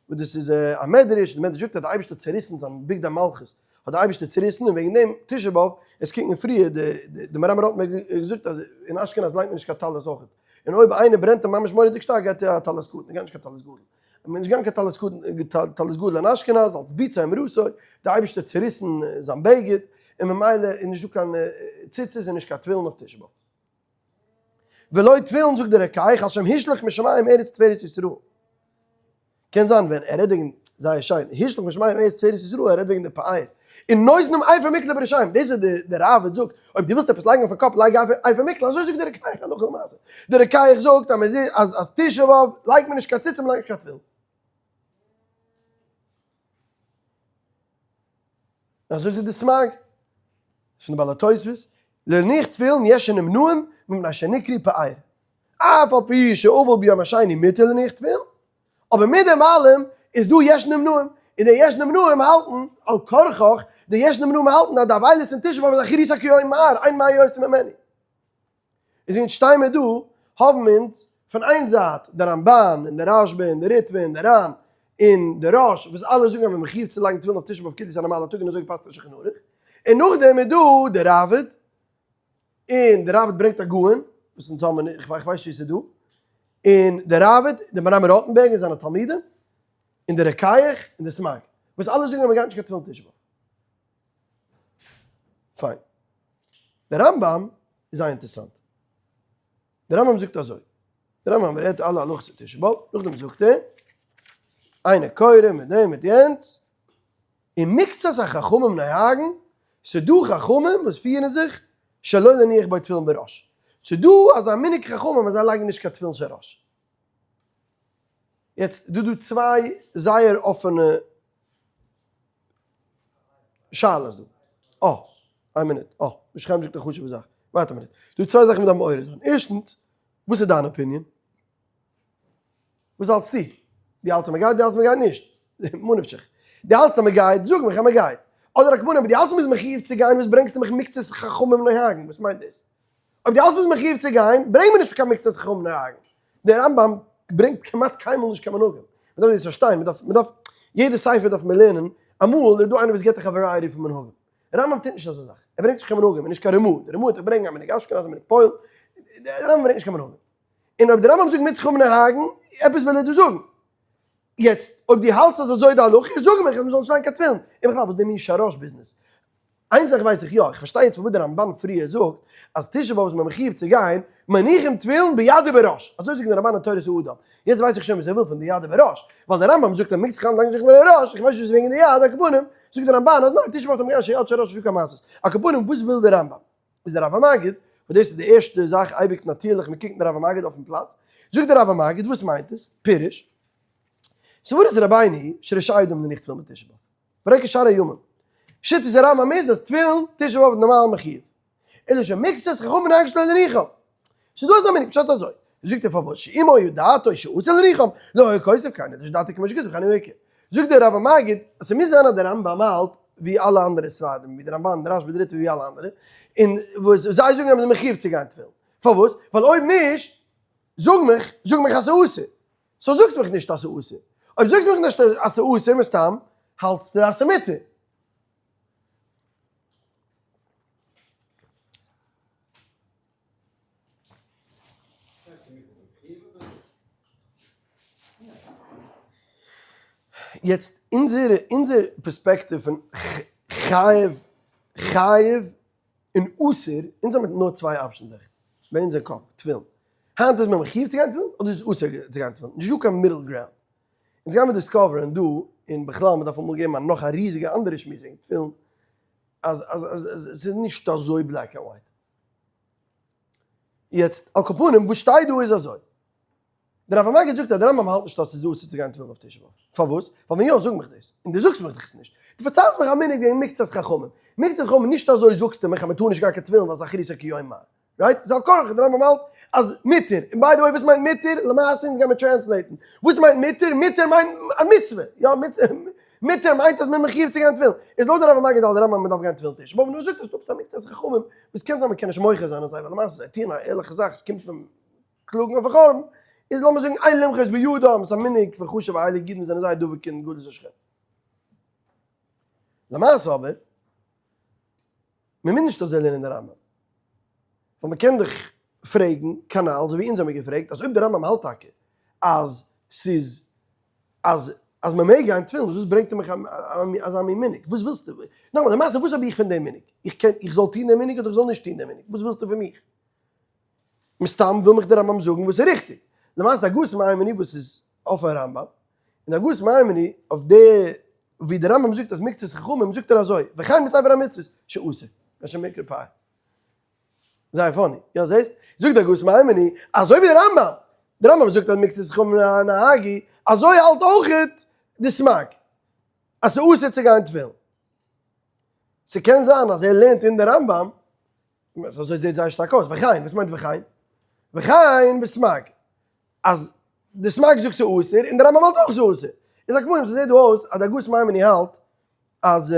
דאס איז א מדרש, די מדרש זאגט אז די אייבערשטער האט צעריסן זיין בגדי מלכות, האט די אייבערשטער צעריסן און וועגן דעם תשעה באב, עס קוקט מען פריער, די מהר"ם ראטענבערג האט געזאגט אז אין אשכנז לייגט מען נישט קיין טלית אויכעט, און אויב איינער ברענט אים ממש מורא'דיג שטארק גייט ער א טלית קטן, ער גייט נישט קיין טלית גדול. מען איז נישט געגאנגען קיין טלית קטן טלית גדול אין אשכנז אלס ביצה אמרתו, די אייבערשטער האט צעריסן זיין בגד, און ממילא איז נישט דא קיין ציצית און נישט קיין תפילין אויף תשעה באב. ולא תפילין זאגט דער רוקח על שם השליך משמים ארץ תפארת ישראל. קען זיין ווען ער רעדט וועגן, זייער שיין, השליך משמים ארץ תפארת ישראל, ער רעדט וועגן די פאר. און נותנים אפר מקלה בראשיהם, דאס וואס דער ראב"ד זאגט, אויב דו ווילסט עפעס לייגן אויפן קאפ לייג אפר מקלה, אזוי זאגט דער רוקח הלכה למעשה. דער רוקח זאגט אז מען זעט אז אז תשעה באב לייגט מען נישט קיין ציצית מען לייגט נישט קיין תפילין. אזוי זאגט די סמ"ג פון די בעלי התוספות, להניח תפילין יש שנמנעים מפני שנקראו פאר, אף על פי שאבל ביום השני מותר להניח תפילין, אבער מיט דעם אלעם איז דא יש נמנעים, און די יש נמנעים האלטן, על כרחך, די יש נמנעים האלטן אז די אבילות אין תשעה באב איז אחרית כיום מר, אין מר יותר ממנו. איז אונז שטיי מיר דא, האבן אונז פון איין זייט די רמב"ן און די רשב"א און די ריטב"א און די ר"ן. און די ראש, וואס אלע זאגן אז מען איז מחיוב צו לייגן תפילין אויף תשעה באב כאילו ס'איז א נארמאלע טאג און אזוי געפסק'נט אין שולחן ערוך. און נאכדעם איז דא די ראבד, און די ראבד ברענגט א גאון, וואס אונז האבן נישט, איך ווייס נישט צו ס'איז דא, און די ראבד, די מהר"ם ראטענבערג און זיינע תלמידים, און די רוקח, און די סמג, וואס אלע זאגן אז מען גייט נישט קיין תפילין תשעה באב. פיין. די רמב"ם איז זייער אינטערעסאנט. די רמב"ם זאגט אזוי, די רמב"ם רעדט אלע הלכות אין תשעה באב, נאכדעם זאגט ער, איינער קורא מיט דעם מיט יענץ, און מקצת החכמים נוהגין, ס'דא חכמים וואס פירן זיך שלא להניח בו תפילין בראש, ס'דא אזא מנהג חכמים אז זיי לייגן נישט קיין תפילין של ראש. יעצט דא דא צוויי זייער אפענע שאלות דא. אה, איין מינוט, אה, משה חיים זאגט א חשוב'ע זאך. ווארט א מינוט. דא צוויי זאכן מ'דארף מעורר זיין. ערשטנס, וואס איז דיין opinion? וואס האלטסטו? דו האלטסט אז מ'גייט, דו האלטסט מ'גייט נישט? מה נפשך? דו האלטסט אז מ'גייט, זאג מיך אז מ'גייט. אדער הכוונה, אבער דו האלטסט מ'איז מחיוב צו גיין, וואס ברענגסטו מיך מקצת חכמים נוהגין? וואס מיינט דאס? אויב דו האלטסט מ'איז מחיוב צו גיין, ברענג מיר נישט קיין מקצת חכמים נוהגין. דער רמב"ם ברענגט כמעט קיינמאל נישט קיין מנהגים. מ'דארף דאס פארשטיין, מ'דארף, מ'דארף, יעדע ספר דארף מען לערנען, אמאל איז דא איינער וואס געבט דיך א variety פון מנהגים. רמב"ם טוט נישט אזא זאך, ער ברענגט נישט קיין מנהגים, און נישט קיין רמ"א, די רמ"א וועט דיך ברענגען א מנהג אשכנז, א מנהג פוילן, דער רמב"ם ברענגט נישט קיין מנהגים. און אויב דער רמב"ם זאגט מקצת חכמים נוהגין, עפעס וויל ער דא זאגן. יעצט, אויב דו האלטסט אז אזוי איז די הלכה, זאג מיך אז מ'זאל נישט לייגן קיין תפילין. און בכלל, וואס איז די מין של ראש ביזנעס? איין זאך ווייס איך יא, איך פארשטיי יעצט פארוואס דער רמב"ן פריער זאגט אז תשעה באב איז מען מחיוב צו גיין מניחים תפילין ביד ובראש, אזוי זאגט דער רמב"ן אין תורת האדם, יעצט ווייס איך שוין וואס ער וויל פון די יד ובראש, ווייל דער רמב"ם זאגט אז מקצת חכמים נוהגין שלא בראש, איך ווייס נישט וואס איז וועגן די יד, על כל פנים, זאגט דער רמב"ן אז ניין, תשעה באב האט מען געגאנגען שיד של ראש נישטא קיין מעשות, על כל פנים וואס וויל דער רמב"ם? איז דער רב המגיד, וואס דאס איז די ערשטע זאך אייביג נאטירליך מען קוקט אין רב המגיד אויפן פלאץ, זאגט דער רב המגיד וואס מיינט עס? פירוש, סברת רבינו שרשאי אדם להניח תפילין בתשעה באב. ברענג שער הימים. שיטת הרמב ם איז אז תפילין תשעה באב איז נארמאל מחיוב. אלא שמקצת חכמים נוהגין שלא להניחם. ס'איז דא אזא מנהג פשט אזוי. זאגט ער פארוואס שאם היה דעתו שאסור להניחם לא היה כותב כן אלא שדעתו כמו שכתב כן הוא עיקר. זאגט דער רב המגיד אז ס'מוז זיין אז דער רמב ם האלט ווי אלע אנדערע ספרדים ווי דער רמבן דער רשב"א דער ריטב"א ווי אלע אנדערע און וואס זיי זאגן אז מ'איז מחיוב צו גיין תפילין. פארוואס? ווייל אויב נישט זאג מיך זאג מיך אז ס'איז אסור. so זאגסט מיך נישט אז ס'איז אסור. אויב זאגסט מיך נישט אז ס'איז אסור מסתם האלטסטו אז ס'איז מותר. יעצט אונזער אונזער פערספעקטיוו פון חייב חייב און אסור, אונז האבן נאר צוויי options עכט ביי אונזער קאפ, תפילין. היינט איז מען מחיוב צו גיין תפילין אדער איז אסור צו גיין תפילין? נישטא קיין middle ground. אונז גיימיר discover ען דא, און בכלל מען דארף אמאל געבן א נאך א ריזיגע אנדערע שמועס וועגן תפילין, אז אז אז ס'איז נישט אזוי black and white. יעצט על כל פנים וואס שטייט דא איז אזוי. דער רב המגיד זאגט אז דער רמב ם האלט נישט אז ס'איז אסור צו גיין תפילין אויף תשעה באב. פארוואס? ווייל ווען יא זאג מיך דאס. און דו זאגסט מיך דאך עס נישט. דו פארציילסט מיך א מנהג וועגן מקצת חכמים. מקצת חכמים נישט אזוי זאגסטו מיך אז מ'טאר נישט גיין קיין תפילין ווייל ס'איז אחריתו כיום מר. right? איז על כרחך דער רמב ם האלט אז מותר. און by the way וואס מיינט מותר? למעשה אונז גיימיר translate ן. וואס מיינט מותר? מותר מיינט א מצוה. יא מצוה. מותר מיינט אז מ'איז מחיוב צו גיין תפילין. איז לויט דער רב המגיד האלט דער רמב ם מ'דארף גיין תפילין תשעה באב. נו זאגט ער ס'דא עפעס א מקצת חכמים וואס קען זיין מ'קען נישט מוחה זיין אויף זיי ווייל למעשה זיי טוען א ערליכע זאך ס'קומט פון קלאגן אויפן חורבן, איז לאמיר זאגן אין למחות בידם, ס'איז א מנהג פון חשוב'ע הייליגע אידן וואס זענען זייער דבוק אין גלות השכינה. למעשה אבער, מען מוז נישט אזוי לערנען די רמב ם, ווייל מען קען דאך פרעגן כנל, אזוי ווי אונז האמיר געפרעגט, אז אויב די רמב ם האלט טאקע אז ס'איז אז אז מען מעג גיין תפילין, וואס ברענגט ער מיך אזא מין מנהג? וואס ווילסטו? נאכאמאל, למעשה וואס האב איך פון דעם מנהג? איך קען, איך זאל טון דעם מנהג אדער איך זאל נישט טון דעם מנהג? וואס ווילסטו פון מיך? מסתם וויל מיך דער רמב ם זאגן וואס איז ריכטיג. למעשה די הגהות מיימוני וואס איז אויפן רמב ם, און די הגהות מיימוני אויף די ווי דער רמב ם זאגט אז מקצת חכמים זאגט ער אזוי, וכן בספר המצוות שאסור, לשם מקרא פאר. זייער funny, יא זעסט? זאגט די הגהות מיימוני אזוי ווי דער רמב ם, דער רמב ם זאגט אז מקצת חכמים נהגו, אזוי האלט אויכעט די סמג אז ס'אסור צו גיין תפילין. ס'קען זיין אז ער לערנט אין די רמב ם אזוי זעט זייער שטארק אויס, וכן, וואס מיינט וכן? וכן בסמג, אז די סמג זאגט ס'איז אסור, און די רמב ם האלט אויך ס'איז אסור. איז על כל פנים ס'זעט דא אויס אז די הגהות מיימוני האלט אז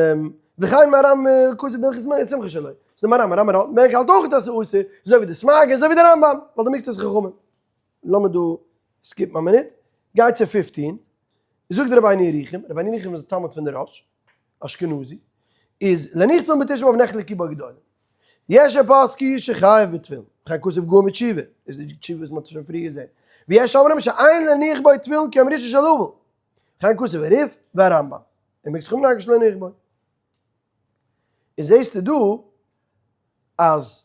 וכן מהרמ כתב בהלכות שמחה שלו, ס'איז די מהרמ, מהרמ ראטנבערג האלט אויך אז ס'איז אסור, אזוי ווי די סמג און אזוי ווי די רמב ם, ווייל די מקצת חכמים. לאמיר דא skip ן א מינוט, גיי צו 15. זאגט דער רבינו ירוחם, רבינו ירוחם איז א תלמיד פון די ראש, אשכנזי, איז להניח תפילין בתשעה באב נחלקו בו גדולים. יש הפוסקים שחייב בתפילין, וכן כתב גאון בתשובה, איז די תשובה וואס מ'האט שוין פריער געזען, ויש אומרים שאין להניח בו תפילין כיום ראשון של אבל, וכן כתב הריף והרמב"ם, ומקצת חכמים נהגו שלא להניח בו. איז זעסטו דא אז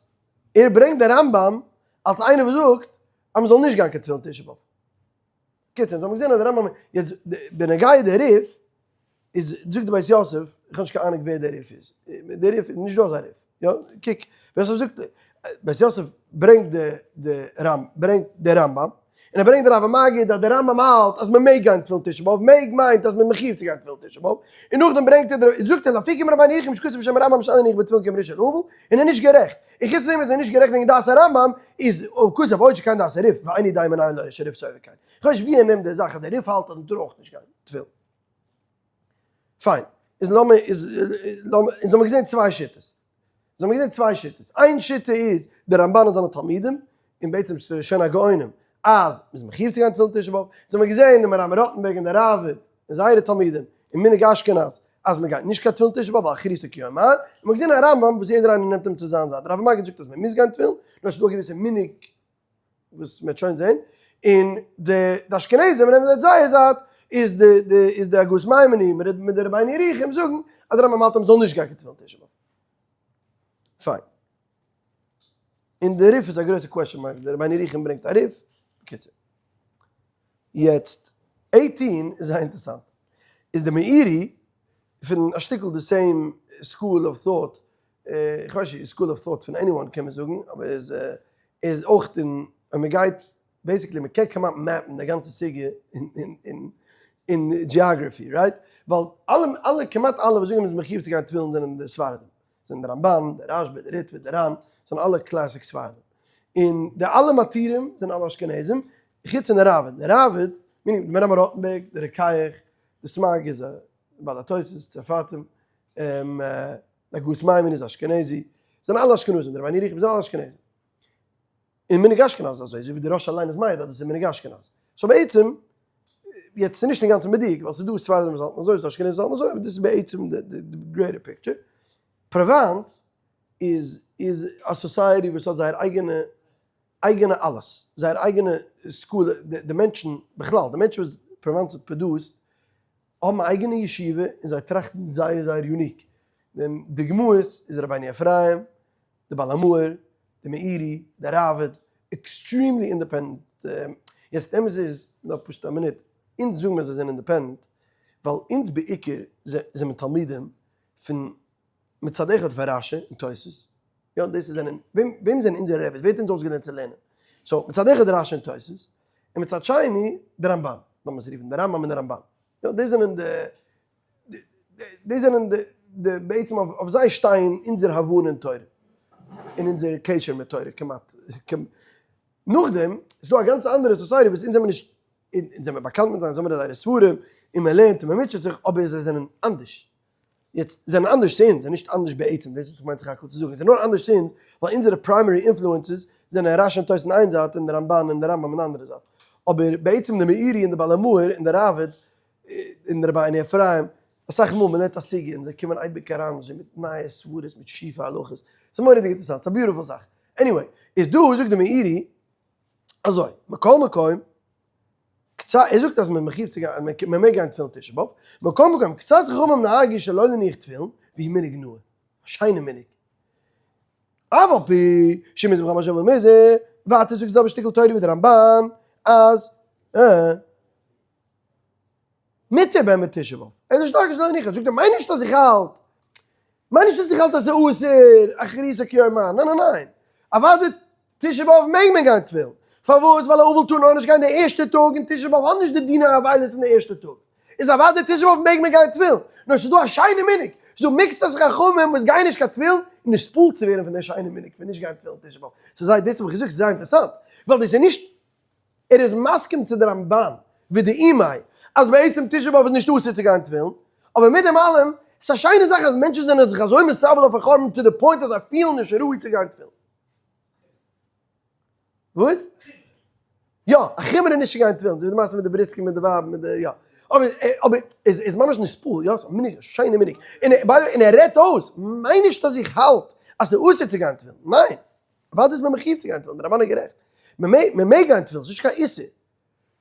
ער ברענגט די רמב"ם אלס איינער וואס זאגט אז מ'זאל נישט גיין קיין תפילין תשעה באב. קיצור, אונז האבן געזען אז די רמב"ם, יעצט בנוגע די ריף, איז זאגט די בית יוסף, איך האב נישט קיין אהנונג ווער דער ריף איז, דער ריף איז נישט דא אזא ריף, יא, קוק, בית יוסף זאגט, בית יוסף ברענגט די די רמב ברענגט די רמב"ם, און ער ברענגט די רב המגיד אז די רמב"ם האלט אז מען מעג גיין תפילין תשעה באב, מעג מיינט אז מען איז מחיוב צו גיין תפילין תשעה באב, און נאכדעם ברענגט ער, זאגט ער לאפוקי מרבינו ירוחם שכתב בשם הרמב"ם שאין להניח בו תפילין כיום ראשון של אבל, און ער איז נישט גערעכט. און חוץ דעם איז ער נישט גערעכט וועגן דעת הרמב"ם, איז כתב עוד שכן דעת הריף, ואיני יודע מנין לו שהריף סובר כן. כ'ווייס נישט ווי ער נעמט די זאך אז דער ריף האלט אז מ'טאר אויך נישט גיין תפילין. פיין. איז לאמיר איז לאמיר אונז האמיר געזען צוויי שיטות. אונז האמיר געזען צוויי שיטות. איין שיטה איז דער רמב"ן און זיינע תלמידים, און בעצם שוין הגאונים, אז מ'איז מחיוב צו גיין תפילין תשעה באב. אונז האמיר געזען דעם מהר"ם ראטנבערג און דער ראב"ד און זייערע תלמידים, און מנהג אשכנז, אז מען גייט נישט קיין תפילין תשעה באב ווייל אחריתו כיום מר, און מען האט געזען א רמב"ם וואס יעדער איינער נעמט אים צו זיין זייט, רב המגיד זאגט אז מען מוז גיין תפילין, נאר עס איז דא א געוויסע מנהג וואס מען וועט שוין זען, און די אשכנזים נעמען זיי זייער זייט, איז די די איז די הגהות מיימוני מיט מיט די רבינו ירוחם זאגן אז די רמב"ם האלט אז מען זאל נישט גיין קיין תפילין תשעה באב. פיין. און די ריף איז א גרויסע question mark, די רבינו ירוחם ברענגט א ריף, בקיצור. יעצט, 18 איז זייער אינטערסאנט, איז די מאירי פון א שטיקל די same school of thought, איך ווייס נישט school of thought פון anyone קען מען זאגן, אבער איז איז אויך אין, אויב מען גייט, basically מען קען כמעט map ן די גאנצע סוגיא אין אין geography, right? ווייל אלע אלע כמעט אלע וואס זאגן אז מען איז מחיוב צו גיין תפילין זענען די ספרדים. זענען די רמב"ן, די רשב"א, די ריטב"א, די ר"ן, זענען אלע classic ספרדים. און די אלע מתירים זענען אלע אשכנזים, חוץ פון די ראב"ד. די ראב"ד, meaning די מהר"ם ראטנבערג, די רוקח, די סמ"ג איז א בעל התוס', צרפתים, די הגהות מיימון איז אשכנזי, זענען אלע אשכנזים, די רבינו ירוחם זענען אלע אשכנזים. און מנהג אשכנז איז אזוי, אזוי ווי די ראש אליין איז מעיד אז דאס איז מנהג אשכנז. so בעצם, יעצט ס'איז נישט אינגאנצן מדויק, ווייל ס'איז דא ספרדים וואס האלטן אזוי, ס'איז דא אשכנזים וואס האלטן אזוי, אבער דאס איז בעצם די greater picture. פראוואנס איז איז א society וואס האט זייער אייגענע אייגענע אלעס, זייער אייגענע school, די מענטשן בכלל, די מענטשן וואס פראוואנס האט produced האבן א אייגענע ישיבה און זיי טראכטן זייער זייער unique. די דוגמאות איז רבינו אפרים, די בעל המאור, די מאירי, די ראב"ד, extremely independent, יעצט אמת איז, נאר פשוט א מינוט, אונז זאגן אז זיי זענען independent, ווייל אונז בעיקר זעמיר תלמידים פון מצד אחד פון רש"י און תוספות, יא דאס איז זענען, וועם זענען אונזערע רעביס, ווער האט אונז אויסגעלערנט צו לערנען, so מצד אחד רש"י און תוספות, און מצד שני די רמב"ן, לאמיר עס רופן די רמב"ם און די רמב"ן, יא דאס זענען די דאס זענען די בעצם אויף זיי שטייען אונזער הבנה אין תורה, און אונזער קשר מיט תורה כמעט. נאכדעם איז דא א גאנץ אנדערע society וואס אונז זעמיר נישט, אונז זעמיר באקאנט מיט זיי, אונז האמיר זייערע ספרים, און מען לערנט און מען מוטשעט זיך, אבער זיי זענען אנדערש. יעצט, זיי זענען אנדערש צו אונז, זיי זענען נישט אנדערש בעצם, דאס איז וואס איך מיין סך הכל צו זאגן, זיי זענען נאר אנדערש צו אונז, ווייל אונזערע primary influences זענען רש"י און תוס' אין איין זייט און די רמב"ן און די רמב"ם אין די אנדערע זייט. אבער בעצם די מאירי און די בעל המאור און די ראב"ד און רבינו אפרים, אסאך מאל מען לערנט א סוגיא און זיי קומען אייביג אריין אזוי מיט נייע סברות מיט שיפע הלכות, ס'איז מורא'דיג אינטערעסאנט, ס'איז א beautiful זאך. anyway, איז דא זאגט די מאירי אזוי, מכל מקום, קצת, ער זאגט אז מען מחיוב צו גיין, מען מעג גיין תפילין תשעה באב, מכל מקום, קצת חכמים נהגו שלא להניח תפילין, והוא מנהג נאה, א שיינע מנהג. אף על פי שמז ב חמשה ומזה, ווייטער זאגט די זעלבע שטיקל תורה ווי די רמב"ן, אז אה. מותר בהם בתשעה באב, ער איז נישט דרגה שלא הניחה, זאגט ער מיין נישט אז איך האלט, מיין נישט אז איך האלט אז ס'איז אסור, אחריתו כיום מר, ניין ניין ניין, אוודאי תשעה באב מעג מען גיין תפילין, פארוואס ווייל א אבל טאר נאר נישט גיין די ערשטע טאג און תשעה באב האט נישט די דיני אבילות פון די ערשטע טאג, איז אוודאי תשעה באב מעג מען גיין תפילין, נאר ס'איז דא א שיינע מנהג, ס'איז דא מקצת חכמים וואס גייען נישט קיין תפילין און נתפעל צו ווערן פון די שיינע מנהג פון נישט גיין תפילין תשעה באב, ס'איז זייער, דאס האב איך געזאגט ס'איז זייער אינטערעסאנט, ווייל דאס איז נישט ער איז מסכים צו די רמב"ן ודאימי אז בעצם תשעה באב איז נישט אסור צו גיין תפילין, אבער מיט דעם אלעם, ס'איז א שיינע זאך אז מענטשן זענען זיך אזוי מתאבל אויפן חורבן to the point אז זיי פילן נישט ראוי צו גיין תפילין. וואס? יא, א חומרא נישט צו גיין תפילין, אזוי ווי די מעשה מיט די בריסקער מיט די ווייב מיט די יא. אבער אבער עס איז ממש נספול, יא, ס'איז א מנהג, א שיינע מנהג. און ער, by the way, און ער רעדט אויס, מיין נישט אז איך האלט אז ס'איז אסור צו גיין תפילין, ניין! אוודאי איז מען מחיוב צו גיין תפילין, דער רמבן איז גערעכט. מען מעג גיין תפילין, ס'איז נישט קיין איסור.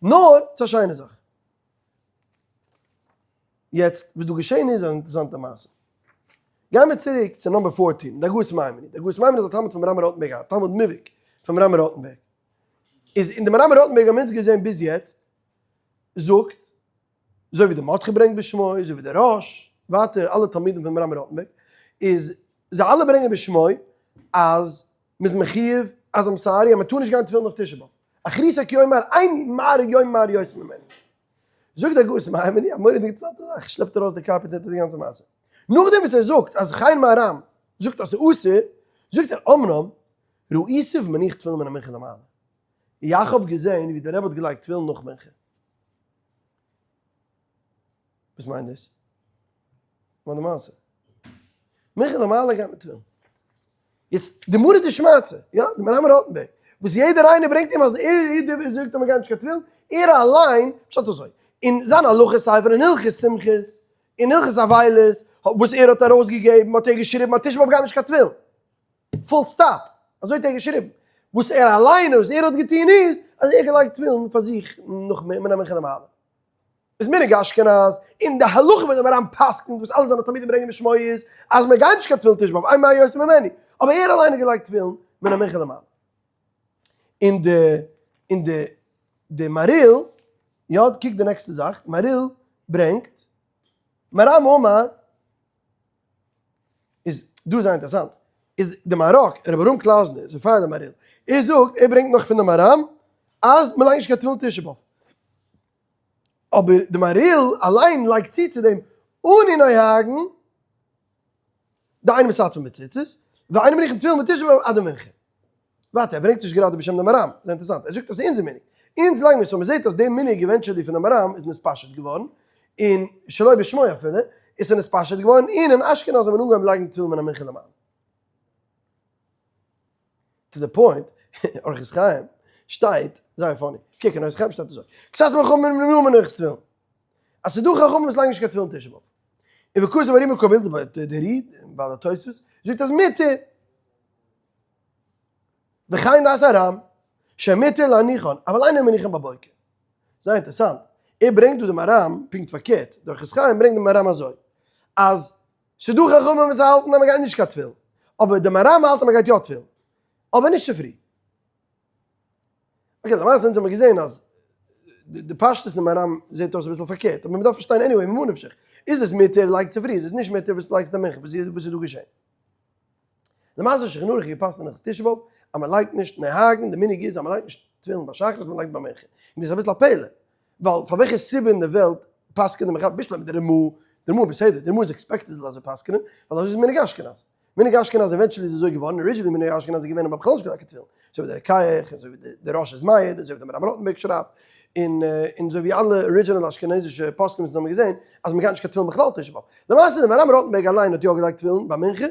נאר ס'איז א שיינע זאך. יעצט וואס דא געשען איז אן אינטערעסאנטע מעשה. גיימיר צוריק צו number 14, די הגהות מיימוני. די הגהות מיימוני איז א תלמיד פון מהר"ם ראטענבערג, א תלמיד מובהק פון מהר"ם ראטענבערג. איז אין די מהר"ם ראטענבערג האבן אונז געזען ביז יעצט, זאגט, אזוי ווי די מרדכי ברענגט בשמו, אזוי ווי די ראש, ווייטער אלע תלמידים פון מהר"ם ראטענבערג, איז זיי אלע ברענגען בשמו אז מ'איז מחיוב אז I'm sorry אז מ'טאר נישט גיין תפילין אויף תשעה באב. אחריתא כי יאמר אין מר יאמר יותר ממני. זאגט דער הגהות מיימוני א מורא'דיגע אינטערעסאנטע זאך, שלעפט ארויס די carpet אונטער די גאנצע מעשה. נאכדעם וואס ער זאגט אז כן מהר"ם זאגט אז ס'איז אסור, זאגט ער אמנם ראיתיו מניח תפילין מן המנחה למעלה. יאך האב געזען ווי דער רבי האט געלייגט תפילין נאך מנחה. וואס מיינט דאס? מה די מעשה? מנחה למעלה גייט מיט תפילין. יעצט די מרא דשמעתא, יא, די מהר"ם ראטענבערג, וואס יעדער איינער ברענגט אים אז ער איז דער וואס זאגט אז מען גייט נישט קיין תפילין, ער אליין, פשט אזוי, אין זיין הלכה ספר אין הלכות שמחות, אין הלכות אבילות, וואס ער האט ארויסגעגעבן האט ער געשריבן אז תשעה באב גייט נישט קיין תפילין. full stop. אזוי האט ער געשריבן. וואס ער אליין וואס ער האט געטון איז, אז ער האט געלייגט תפילין פאר זיך נאך מן המנחה למעלה. איז מנהג אשכנז, און די הלכה וואס דער מהר"ם פסק'נט, וואס אלע זיינע תלמידים ברענגען בשמו איז, אז מען גייט נישט קיין תפילין תשעה באב, אין מר יותר ממני. אבער ער אליין האט געלייגט תפילין מן המנחה למעלה. און די, און די, די מהרי"ל, יא, קוק די נעקסטע זאך, מהרי"ל ברענגט, מהר"ם אמר, איז דא זייער אינטערעסאנט, איז די מהר"ק, רבי אברהם קלאוזנער, איז פאר די מהרי"ל, ער זאגט, ער ברענגט נאך פון די מהר"ם, אז מען לייגט נישט קיין תפילין תשעה באב. אבער די מהרי"ל אליין לייגט צו צו דעם אנו נוהגין דאין מתעטפין בציצית, ואין מניחין תפילין בתשעה באב עד המנחה. ווייטער, ער ברענגט נישט גראדע בשם די מהר"ם, זייער אינטערעסאנט, ער זאגט אז ס'איז אונזער מנהג, אונז לייגן מיר, so מ'זעט אז די מנהג eventually פון די מהר"ם איז נתפשט געווארן, און שלא בשמו אפילו, איז ס'נתפשט געווארן, און אין אשכנז האט מען אנגעהויבן לייגן תפילין מן המנחה למעלה. to the point, אורחות חיים שטייט, זייער funny, קוק אין אורחות חיים שטייט אזוי, קצת מחכמים נמנעו מהנחת תפילין, אז ס'דא חכמים וואס לייגן נישט קיין תפילין תשעה באב, און וכתב הר"י מקוביל, דער רי בעל התוספות, זאגט אז מותר, וכן דעת הר"ם, שמותר להניחן, אבל אינו מניחן בבוקר. זייער אינטערעסאנט, ער ברענגט דא דעם מהר"ם פונקט פארקערט, דער אורחות חיים ברענגט דעם מהר"ם אזוי, אז ס'דא חכמים וואס האלטן אז מ'גייט נישט קיין תפילין, אבער די מהר"ם האלט אז מ'גייט יא תפילין, אבער נישט צופרי. okay, למעשה אונז האמיר געזען אז די פשטות אין מהר"ם זעט אויס אביסל פארקערט, אבער מ'דארף פארשטיין anyway, ממה נפשך, איז עס מותר לייג צופרי, איז עס נישט מותר וואס לייגסטו מנחה, וואס איז דא געשען? למעשה שולחן ערוך איז געפסק'נט אין הלכות תשעה באב אז מ'לייגט נישט נוהגין, די מנהג איז אז מ'לייגט נישט תפילין ביי שחרית, מ'לייגט ביי מנחה. און דאס איז אביסל א פלא, ווייל פאר וועלכע סיבה אין די וועלט פסק'ענט די מחבר בשלמא די רמ"א, די רמ"א בסדר, די רמ"א איז expected זאל אזוי פסק'נען, ווייל אזוי איז מנהג אשכנז. מנהג אשכנז eventually איז אזוי געווארן, originally מנהג אשכנז איז געווען אז מ'האט בכלל נישט געלייגט קיין תפילין, אזוי ווי דער רוקח, אזוי ווי די ראש איז מעיד, אזוי ווי דער מהר"ם ראטענבערג שרייבט, און און אזוי ווי אלע original אשכנזישע פוסקים וואס אונז האבן געזען, אז מ'גייט נישט קיין תפילין בכלל תשעה באב. למעשה דער מהר"ם ראטענבערג אליין האט יא געלייגט תפילין ביי מנחה,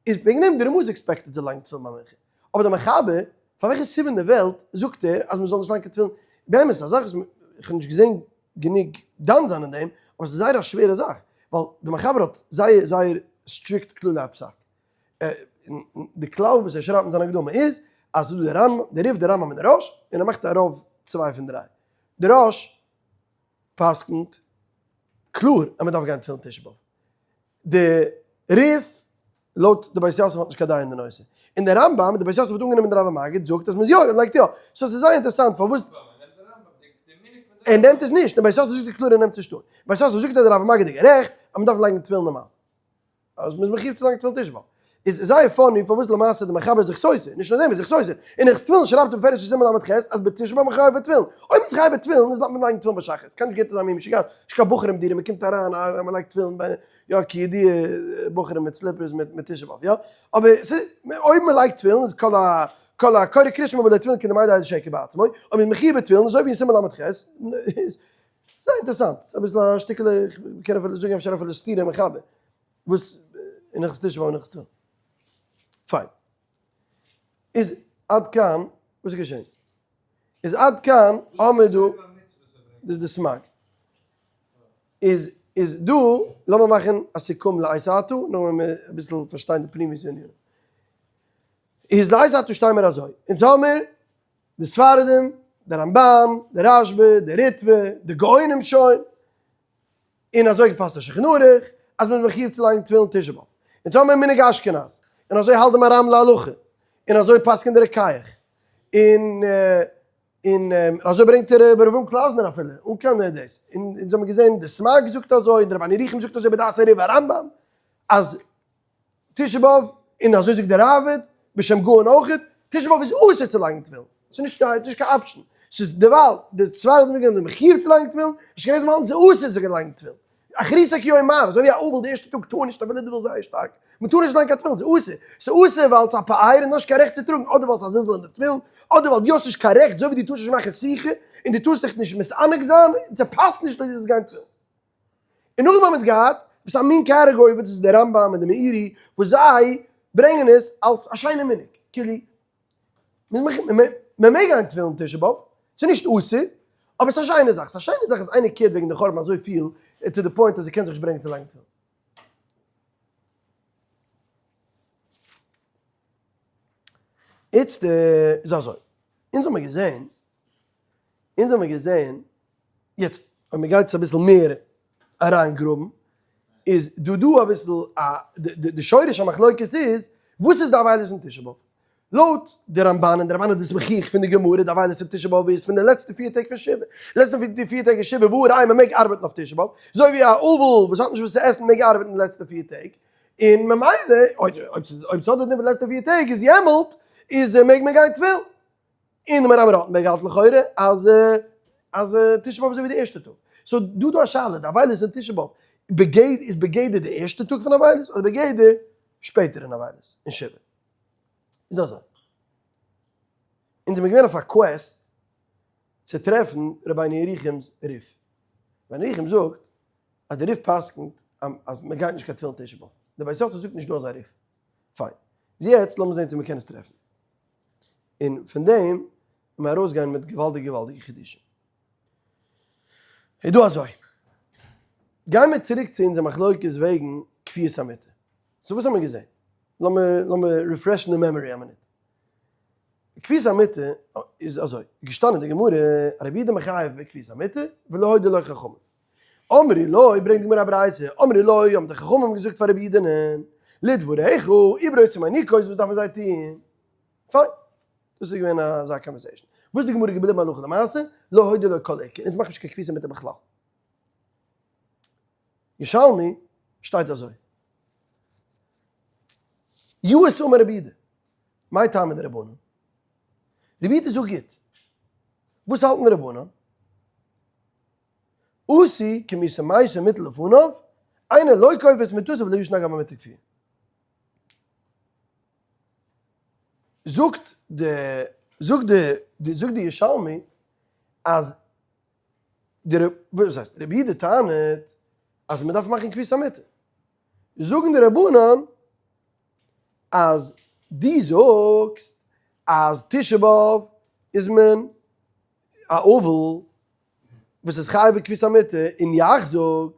איז וועגן דעם די רמ"א איז expected צו לייגן תפילין ביי מנחה. אבער דער מחבר, פאר וועלכע סיבה אין די וועלט זאגט ער אז מען זאל נישט לייגן קיין תפילין? באמת, א זאך וואס איך האב נישט געזען גענוג דן זיין אין דעם, אבער ס'איז זייער א שווערע זאך, ווייל דער מחבר האט זייער זייער strict כללי הפסק. די כלל וואס ער שרייבט אין זיין הקדמה איז, אז ס'איז דא די רמב ם, די ריף, די רמב ם און די ראש, און ער מאכט א רוב צוויי פון דריי. די ראש פסק'נט קלאר אז מען דארף גיין תפילין תשעה באב. די ריף לויט די בית יוסף האט נישט קיין דעה אין די נושא. און די רמב ם, די בית יוסף האט אנגענומען די רב המגיד זאגט אז מען איז יא, לייגט יא. so ס'איז זייער אינטערעסאנט פארוואס. ער נעמט עס נישט, די בית יוסף זאגט קלאר ער נעמט עס נישט אן. בית יוסף זאגט אז די רב המגיד איז גערעכט אז מען דארף לייגן תפילין נארמאל. אז מ'איז מחיוב צו לייגן תפילין תשעה באב. איז זייער funny פארוואס למעשה די מחבר איז זיך סותר, נישט נאר דעם איז זיך סותר, אין הלכות תפילין שרייבט ער בפירוש אין סימן ל"ח אז בתשעה באב מחויב בתפילין, אויב מ'איז חייב בתפילין איז לאזט מען לייגן תפילין ביי שחרית, קען נישט גוט זיין מי משוגעת, נישט קיין בחורים דירה, מ'קומט אריין א מ'לייגט תפילין ביי יא כידוע בחורים מיט slippers מיט מיט תשעה באב יא, אבער ס'איז אויב מ'לייגט תפילין איז כל ה כל הקורא קריאת שמע בלא תפילין כדמי דאיזה שקר בעצמו, אויב מ'איז מחיוב בתפילין אזוי ווי אין סימן ל"ח איז זייער אינטערעסאנט, ס'איז אביסל א שטיקעלע, איך קען אפילו זאגן אפשר אפילו סתירה אין מחבר, וואס אין הלכות תשעה באב און הלכות תפילין. פיין. איז עד כאן, וואס איז געשען? איז עד כאן האמיר דא, דאס איז די סמ"ג. איז איז דא, לאמיר מאכן א סיכום לעת עתה, נאכדעם וועלן מיר אביסל פארשטיין די פנימיות הענינים. איז לעת עתה שטיי מיר אזוי, אונז האמיר די ספרדים, די רמבן, די רשבא, די ריטבא, די גאונים שוין, און אזוי געפאסט די שולחן ערוך, אז מ'איז מחיוב צו לייגן תפילין תשעה באב. אונז האמיר מנהג אשכנז, און אזוי האלט די מהרם להלכה, און אזוי פסק'נט די רוקח, און און אזוי ברענגט ער רבי אברהם קלאזנער אפילו, אן קיין דאס, און אונז האמיר געזען די סמג זאגט אזוי, און די רבינו ירוחם זאגט אזוי בדעת הריב הרמב"ם, אז תשעה באב, און אזוי זאגט דער ראבד, בשם גאון אויכעט, תשעה באב איז אסור צו לייגן תפילין, ס'איז נישט קיין נישט קיין option, ס'איז דערווייל, די ספרדים זאגן אז מ'איז מחיוב צו לייגן תפילין, אשכנזים האלטן ס'איז אסור צו לייגן תפילין, אחריתא כיום מר, אזוי ווי א אבל די ערשטע טאג טאר נישט אפילו דו ווילסט זייער שטארק, מ'טאר נישט לייגן קיין תפילין, ס'איז אסור, ס'איז אסור ווייל ס'איז א פאר און נישט קיין רעכט צו טראגן, אדער ווייל ס'איז א זלזול אין די תפילין, אדער ווייל דו האסט נישט קיין רעכט, אזוי ווי דו טארסט נישט מאכן שיחה, און דו טארסט דיך נישט מתענג זיין, ס'פאסט נישט אז דו זאלסט גיין תפילין. און נאכדעם האבן אונז געהאט עפעס א מין category וואס איז דער רמב"ם און די מאירי וואס זיי ברענגען עס אלס א שיינע מנהג, כאילו מען מעג גיין תפילין תשעה באב, ס'איז נישט אסור, אבער ס'איז א שיינע זאך, ס'איז א שיינע זאך אז איינער care ט וועגן די חורבן אזויפיל to the point אז ער קען זיך נישט ברענגען צו לייגן תפילין. איצט איז אזוי, אונז האמיר געזען, אונז האמיר געזען, יעצט אויב מען גייט עס אביסל מער אריינגראבן, איז דא דא אביסל א, די שורש המחלוקת איז, וואס איז די אבילות פון תשעה באב? לויט די רמבן, און די רמבן האט דאס מוכיח פון די גמרא, די אבילות פון תשעה באב איז פון די לעצטע פיר טעג פון שבעה. לעצטע פיר טעג אין שבעה, והא ראי' מען מעג ארבעטן אויף תשעה באב, אזוי ווי א אבל וואס האט נישט וואס צו עסן מעג ארבעטן די לעצטע פיר טעג, און ממילא אויב ס'האט די דין פון די לעצטע פיר טעג איז יעמאלט איז מעג מען גיין טבול. און די מהר"ם ראטנבערג האלט לכאורה אז אז תשעה באב איז אזוי ווי די ערשטע טאג. so דא דא א שאלה, די אבילות אין תשעה באב בגדר איז בגדר די ערשטע טאג פון אבילות אדער בגדר שפעטער אין אבילות אין שבעה? איז אזוי. אונז זעמיר געווען אויף א quest צו טרעפן רבינו ירוחם'ס ריף. רבינו ירוחם זאגט אז די ריף פסק'נט אז מען גייט נישט קיין תפילין תשעה באב. די בית יוסף זאגט נישט דא אזא ריף. פיין. איז יעצט לאמיר זען צו מען קען עס טרעפן. און פון דעם וועט מען ארויסגיין מיט געוואלדיגע געוואלדיגע חידושים. איז דא אזוי, גיימיר צוריק צו אונזער מחלוקת וועגן כפיית המיטה. so וואס האמיר געזען? לאמיר לאמיר refresh ן די memory א מינוט. כפיית המיטה איז אזוי, געשטאנען אין די גמרא, רבי יהודה מחייב בכפיית המיטה, ולא הודו לו חכמים. אמרו לו, ברענגט די גמרא א ברייתא, אמרו לו, האבן די חכמים געזאגט פאר רבי יהודה'נען, לדבריך, עוברות ומניקות, וואס דארפן זיי טון? פיין, דאס איז געווען אזא conversation. וואס איז די גמרא געבליבן הלכה למעשה? לא הודו לו כל עיקר, אונז מאכן נישט קיין כפיית המיטה בכלל. ירושלמי שטייט אזוי. יאות אמר רבי יהודה, מאי טעמא דרבנן? רבי יהודה זאגט גוט. וואס האלטן די רבנן? עשו כמי שמתו מוטל לפניו, אינו לא כופה את מיטתו ולא ישן על גבי מיטה כפויה. זאגט די זאגט די זאגט די ירושלמי אז די וואס הייסט רבי יהודה טענה'ט אז מען דארף מאכן כפיית המיטה, זאגן די רבנן אז דו זאגסט אז תשעה באב איז מען א אבל וואס איז חייב בכפיית המיטה, און יאך זאג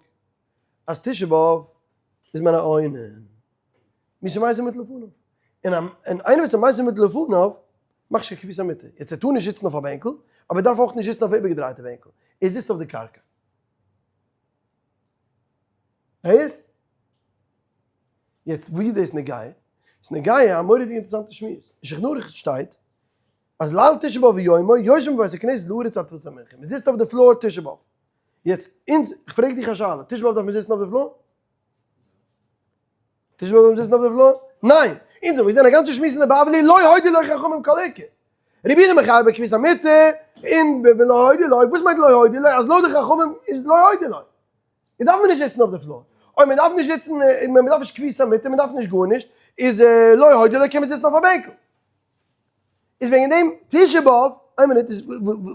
אז תשעה באב איז מען א אונן, מי שמתו מוטל לפניו, און איינער וואס איז מתו מוטל לפניו מאכט נישט קיין כפיית המיטה, יעצט ער טאר נישט זיצן אויף א בענקל, אבער ער דארף אויך נישט זיצן אויף א איבערגעדרייטע בענקל, ער זיצט אויף די קרקע. הערסט? יעצט וואו איז דאס נוגע? ס'איז נוגע א מורא'דיגע אינטערעסאנטע שמועס. אין שולחן ערוך שטייט אז ליל תשעה באב ויומו יושבים בבית הכנסת לארץ עד תפילת המנחה. מ'זיצט אויף די floor תשעה באב. יעצט אונז, איך פרעג דיך א שאלה, תשעה באב דארף מען זיצן אויף די floor? תשעה באב דארף מען זיצן אויף די floor? ניין! אונז האבן געזען א גאנצע שמועס אין די בבלי לא הודו לו חכמים כל עיקר. רבי יהודה מחייב בכפיית המיטה, און ולא הודו לו, וואס מיינט לא הודו לו? אז לויט די חכמים איז לא הודו לו. און דארף מען נישט זיצן אויף די floor. אויב מען דארף נישט זיצן, מען דארף נישט כפיית המיטה, מען דארף נישט גארנישט, איז לא הודו לו קען מען זיצן אויף א בענקל. איז וועגן דעם תשעה באב, איין מינוט, איז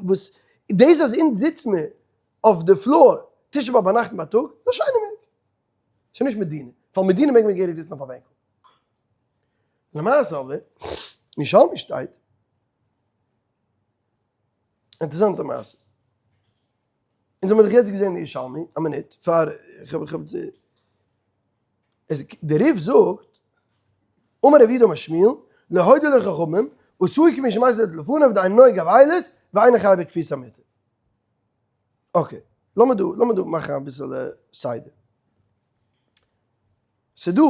וואס, דאס אז אונז זיצן מיר אויף די floor תשעה באב ביינאכט און בייטאג, איז א שיינע מנהג. ס'איז נישט מדינא, ווייל מדינא מעג מען געהעריג זיצן אויף א בענקל. למעשה אבער, אין ירושלמי שטייט, אינטערעסאנטע מעשה. אונז האבן דאך יעצט געזען די ירושלמי, א מינוט, פאר איך האב איך האב די ריף זאגט, אמר רב יהודה אמר שמואל, לא הודו לו חכמים, עשהו כמי שמסית לפניו דאינו נוהג אבילות ואינו חייב בכפיית המיטה. okay, לאמיר דא, לאמיר דא מאכן אביסעלע סדר. ס'דא,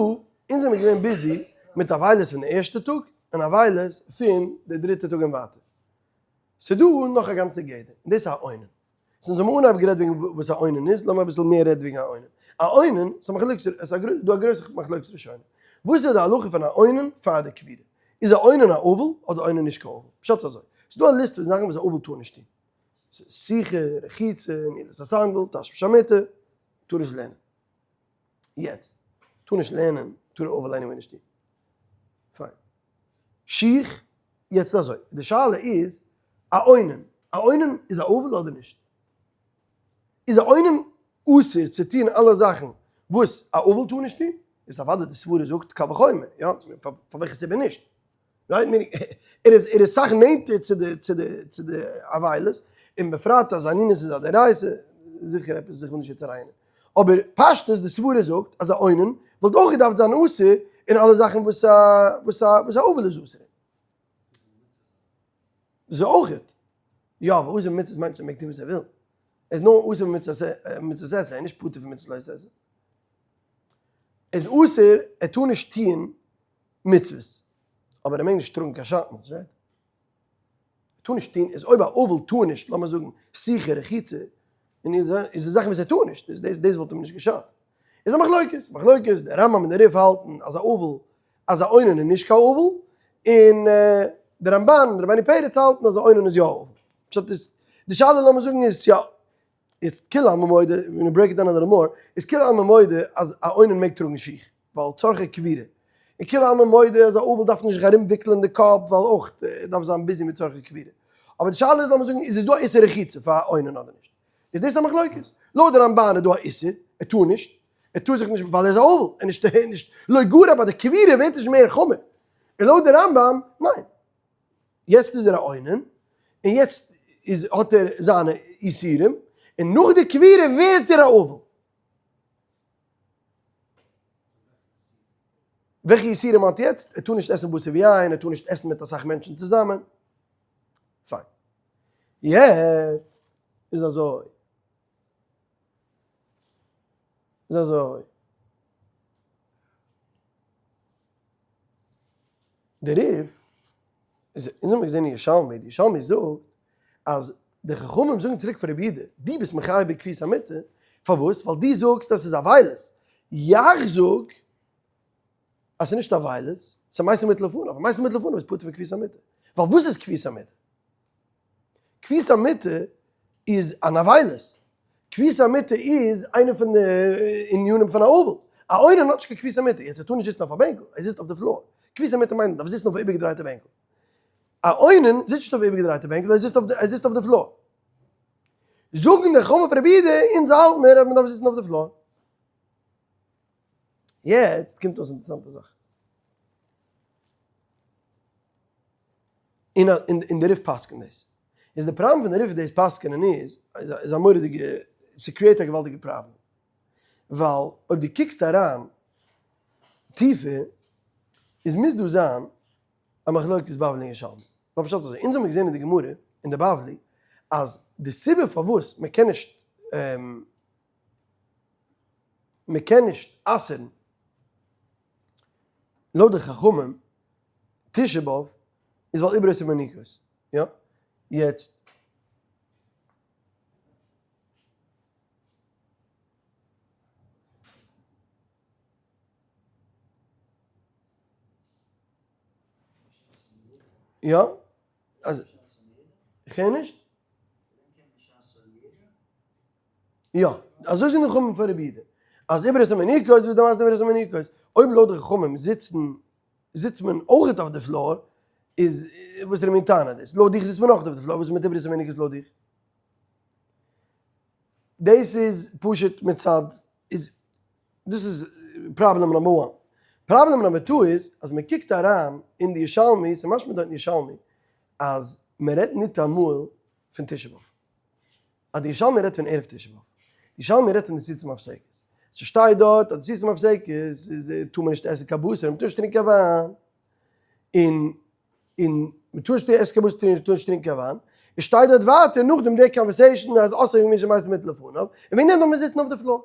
אונז זעמיר געווען busy מיט אבילות פון די ערשטע טאג, און אבילות פון די דריטע טאג און ווייטער. ס'דא נאך א גאנצע גדר, און דאס איז א אונן. so אונז האבן אנהייב גערעדט וועגן וואס א אונן איז, לאמיר אביסל מער רעדן וועגן א אונן. א אונן, ס'איז א מחלוקת, עס איז דא א גרויסע מחלוקת ראשונים. וואס איז די הלכה פון א אונן פאר די קבורה? איז א אונן א אבל אדער אונן נישט קיין אבל? פשט איז אזוי, ס'איז דא א ליסט פון זאכן וואס א אבל טאר נישט טון. סיכה, רחיצה, נעילת הסנדל, תשמיש המיטה, טאר נישט לערנען. יעצט, טאר נישט לערנען, טאר א אבל anyway נישט טון. פיין. שיך, יעצט אזוי, די שאלה איז, א אונן, א אונן איז א אבל אדער נישט? איז א אונן אסור צו טון אלע זאכן וואס א אבל טאר נישט טון? איז אוודאי די סברה זאגט קל וחומר, יא? פאר וועלכע סיבה נישט? right? meaning, ער איז ער איז סאך נענטער צו די צו די צו די אבילות, און בפרט אז אנינות איז א דאורייתא, זיכער עפעס איך וויל נישט יעצט אריין. אבער פשטות די סברה זאגט אז א אונן וואלט אויך געדארפט זיין אסור אין אלע זאכן וואס א וואס א וואס א אבל איז אסור. דאס איז אויכעט. יא, אבער אסור במצוות מיינט נישט ער מעג טון וואס ער וויל. ער איז נאר אסור במצוות מצוות עשה, ער איז נישט פטור פון מצוות לא תעשה. ער איז אסור, ער טאר נישט טון מצוות, אבער ער מעג נישט טראגן קיין שעטנז, right? ער טאר נישט טון, איז אויב א אבל טאר נישט, לאמיר זאגן, סיכה, רחיצה, און איז איז די זאכן וואס ער טאר נישט, איז דאס דאס וואלט אים נישט געשאדט. איז א מחלוקת, מחלוקת, דער רמב ם און דער ריף האלטן אז א אבל, אז א אונן איז נישט קיין אבל, און דער רמבן און רבינו פרץ האלטן אז א אונן איז יא אבל. פשט איז, די שאלה לאמיר זאגן איז יא, יעצט כולי עלמא מודה, ווען you break it down a little more, איז כולי עלמא מודה אז א אונן מעג טראגן שיך, ווייל צרכי קבורה. און כולי עלמא מודה אז א אבל דארף נישט זיך ארומוויקלען די קאפ ווייל אויך ער דארף זיין busy מיט צרכי קבורה. אבער די שאלה איז לאמיר זאגן איז עס דא א איסור רחיצה פאר א אונן אדער נישט? איז דאס א מחלוקת. לויט די רמבן איז דא א איסור, ער טאר נישט, ער טאר זיך נישט ווייל ער איז א אבל, ער נישט ער נישט לא גרע ביי די קבורה ווערט נישט מער חמור. און לויט די רמב ם ניין. יעצט איז ער א אונן, און יעצט איז האט ער זיינע איסורים, און נאך די קבורה ווערט ער א אבל. וועלכע איסורים האט יעצט? ער טאר נישט עסן בשר ויין, ער טאר נישט עסן מיט אסאך מענטשן צוזאמען. פיין. יעצט איז אזוי. איז אזוי. די ריף איז, אונז האבן געזען אין ירושלמי, די ירושלמי זאגט אז די חכמים זאגן צוריק פאר רבי יהודה, דו ביסט מחייב בכפיית המיטה, פארוואס? ווייל דו זאגסט אז ס'איז אבילות, יאך זאג אז ס'איז נישט אבילות, ס'איז מתים המוטל לפניו, מתים המוטל לפניו איז פטור פון כפיית המיטה, ווייל וואס איז כפיית המיטה? כפיית המיטה איז אן אבילות, כפיית המיטה איז איינע פון די ענינים פון א אבל, א אונן האט נישט קיין כפיית המיטה, יעצט ער טאר נישט זיצן אויף א בענקל, ער זיצט אויף די floor, כפיית המיטה מיינט מען דארף זיצן אויף א איבערגעדרייטע בענקל, א אונן זיצט נישט אויף א איבערגעדרייטע בענקל, ער זיצט אויף די ער זיצט אויף די floor. זאגן די חכמים פון רבי יהודה, אונז האלט מיר אז מען דארף זיצן אויף די floor. יעצט קומט אויס אינטערעסאנטע זאך. און און די ריף פסק'נט דאס. איז די פראבלעם פון די ריף דאס פסק'נען איז, איז א מורא'דיגע, ס' create א געוואלדיגע פראבלעם. ווייל אויב דו קוקסט אריין טיפער, איז מוז דא זיין א מחלוקת בבלי און ירושלמי. ווייל פשט אזוי, אונז האבן געזען אין די גמרא, אין די בבלי, אז די סיבה פארוואס מען קען נישט, מען קען נישט אסר'ן לויט די חכמים תשעה באב איז ווייל עוברות ומניקות, יא? יעצט. יא? אז איך הער נישט? יא, אזוי זאגן די חכמים פון רבי יהודה, אז עוברות ומניקות, וואס איז די מעשה עוברות ומניקות? אויב לויט די חכמים זיצן, זיצט מען אויכעט אויף די floor, איז וואס איז די מין טענה דאס? לויט דיך זיצט מען אויכעט אויף די floor, וואס איז מיט עוברות ומניקות לויט דיך? דאס איז פשוט מצד, איז דאס איז problem number one. problem number two איז, אז מען קוקט אריין אין די ירושלמי, ס'איז משמע דארט אין ירושלמי, אז מען רעדט ניטאמאל פון תשעה באב. אז די ירושלמי רעדט פון ערב תשעה באב. די ירושלמי רעדט פון די סעודת המפסקת. ס'שטייט דארט אז די סעודת המפסקת איז טאר מען נישט עסן קיין בשר און מ'טאר נישט טרינקען קיין וויין. און און מ'טאר נישט עסן קיין בשר און מ'טאר נישט טרינקען קיין וויין. עס שטייט דארט ווייטער נאכדעם די conversation אז אסור מי שמת מוטל לפניו, און וועגן דעם זאל מען זיצן אויף די floor.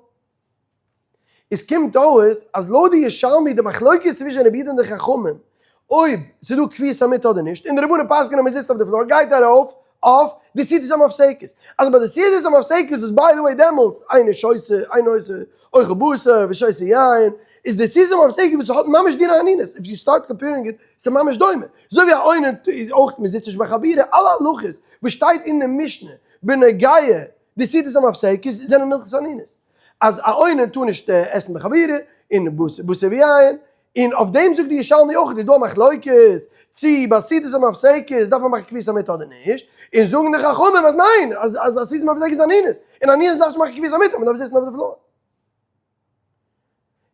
עס קומט אויס אז לויט די ירושלמי די מחלוקת צווישן רבי יהודה און די חכמים אויב ס'איז דא כפיית המיטה אדער נישט, און די רבנן פסק'ענען אז מ'זיצט אויף די floor גייט ארויף אויף די סעודת המפסקת. אז ביי די סעודת המפסקת איז by the way דעמאלטס אינו שותה אינו עושה אוכל בשר ושותה יין, איז די סעודת המפסקת וואס האט ממש דיני אנינות, if you start comparing it, ס'איז ממש דומה. אזוי ווי א אונן אויך מ'זיצט נישט בחבורה, אלע הלכות וואס שטייט אין די משנה בנוגע די סעודת המפסקת זענען הלכות אנינות. אז א אונן טאר נישט עסן בחבורה און בשר ויין, און אויף דעם זאגט די ירושלמי אויך איז דא א מחלוקת צי ביי סעודת המפסקת דארף מען מאכן כפיית המיטה אדער נישט, און זאגן די חכמים אז ניין אז אז סעודת המפסקת איז אנינות, און אנינות דארף נישט מאכן כפיית המיטה מען דארף זיצן אויף די floor.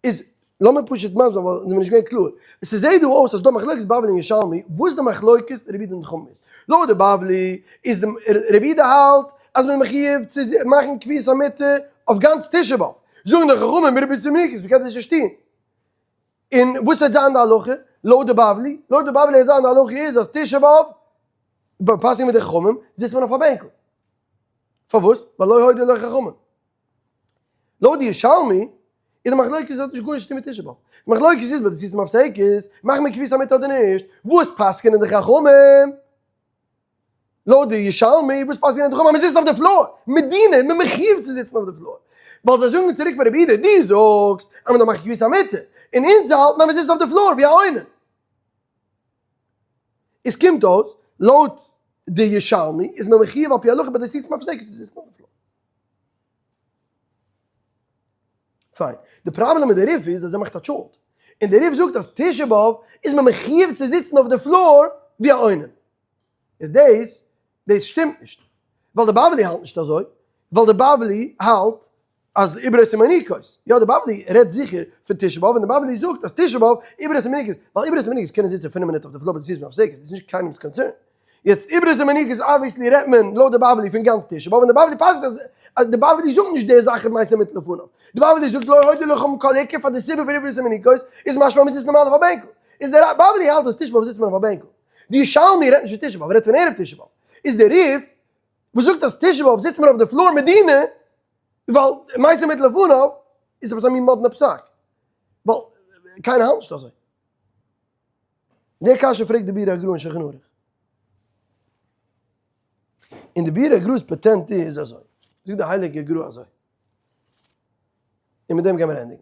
איז לאמיר פשוט מסביר זיין ווייל זעמיר נישט געווען קלאר. עס זעהט דא אויס אז דא מחלוקת בבלי און ירושלמי, וואס די מחלוקת רבי יהודה און די חכמים איז. לויט די בבלי איז די רבי יהודה האלט אז מען איז מחיוב צו מאכן כפיית המיטה אויף גאנץ תשעה באב. זאגן די חכמים איברות ומניקות מען קען דאס נישט טון. און וואס וועט זיין די הלכה לויט די בבלי? לויט די בבלי וועט זיין די הלכה איז אז תשעה באב ביי פסק'ן מיט די חכמים זיצט מען אויף א בענקל. פארוואס? ווייל לא הודו לחכמים. לויט די ירושלמי איז די מחלוקת האט נישט גארנישט צו טון מיט תשעה באב. די מחלוקת איז ביי די סעודת המפסקת, מאכט מען כפיית המיטה אדער נישט, וואס פסק'נען די חכמים? לויט די ירושלמי וואס פסק'נען די חכמים אז מען זיצט אויף די floor, מדינא איז מען מחיוב צו זיצן אויף די floor. ווייל זיי זאגן צוריק פאר רבי יהודה, דו זאגסט אז מען דארף מאכן כפיית המיטה, און אונז האלטן אז מען זיצט אויף די floor ווי א אונן. עס קומט אויס לויט די ירושלמי איז מען מחיוב על פי הלכה ביי די סעודת המפסקת צו זיצן אויף די floor. פיין. די פראבלעם מיט די ריף איז אז ער מאכט א טשולנט. און די ריף זאגט אז תשעה באב איז מען מחיוב צו זיצן אויף די floor ווי א אונן. איז דאס דאס שטימט נישט. ווייל די בבלי האלט נישט אזוי. ווייל די בבלי האלט אז עוברות ומניקות. יא די בבלי רעדט זיכער פון תשעה באב און די בבלי זאגט אז תשעה באב עוברות ומניקות. ווייל עוברות ומניקות קענען זיצן פינף מינוט אויף די floor ביי די סעודת המפסקת. דאס איז נישט קיינעמס concern. יעצט עוברות ומניקות obviously רעדט מען לויט די בבלי פון גאנץ תשעה באב און די בבלי פסק'ט אז אז די בבלי זאגט נישט די זאך מתו מוטל לפניו. די בבלי זאגט לא הודו לחכמים כל עיקר פאר די סיבה פון עוברות ומניקות איז משמע מ'זיצט נארמאל אויף א בענקל. איז די בבלי האלט אז תשעה באב זיצט מען אויף א בענקל. די ירושלמי רעדט נישט פון תשעה באב ער רעדט פון ערב תשעה באב. איז די ריף וואס זאגט אז תשעה באב זיצט מען אויף די floor מדינא ווייל מתו מוטל לפניו איז עפעס א מין מאדנע פסק. ווייל קיינער האלט נישט אזוי. די קשיא פרעגט די ביאור הגרא אין שולחן ערוך. און די ביאור הגרא'ס פאטענט איז אזוי, זאגט די הייליגע גרא אזוי, און מיט דעם גיימיר ענדיגן.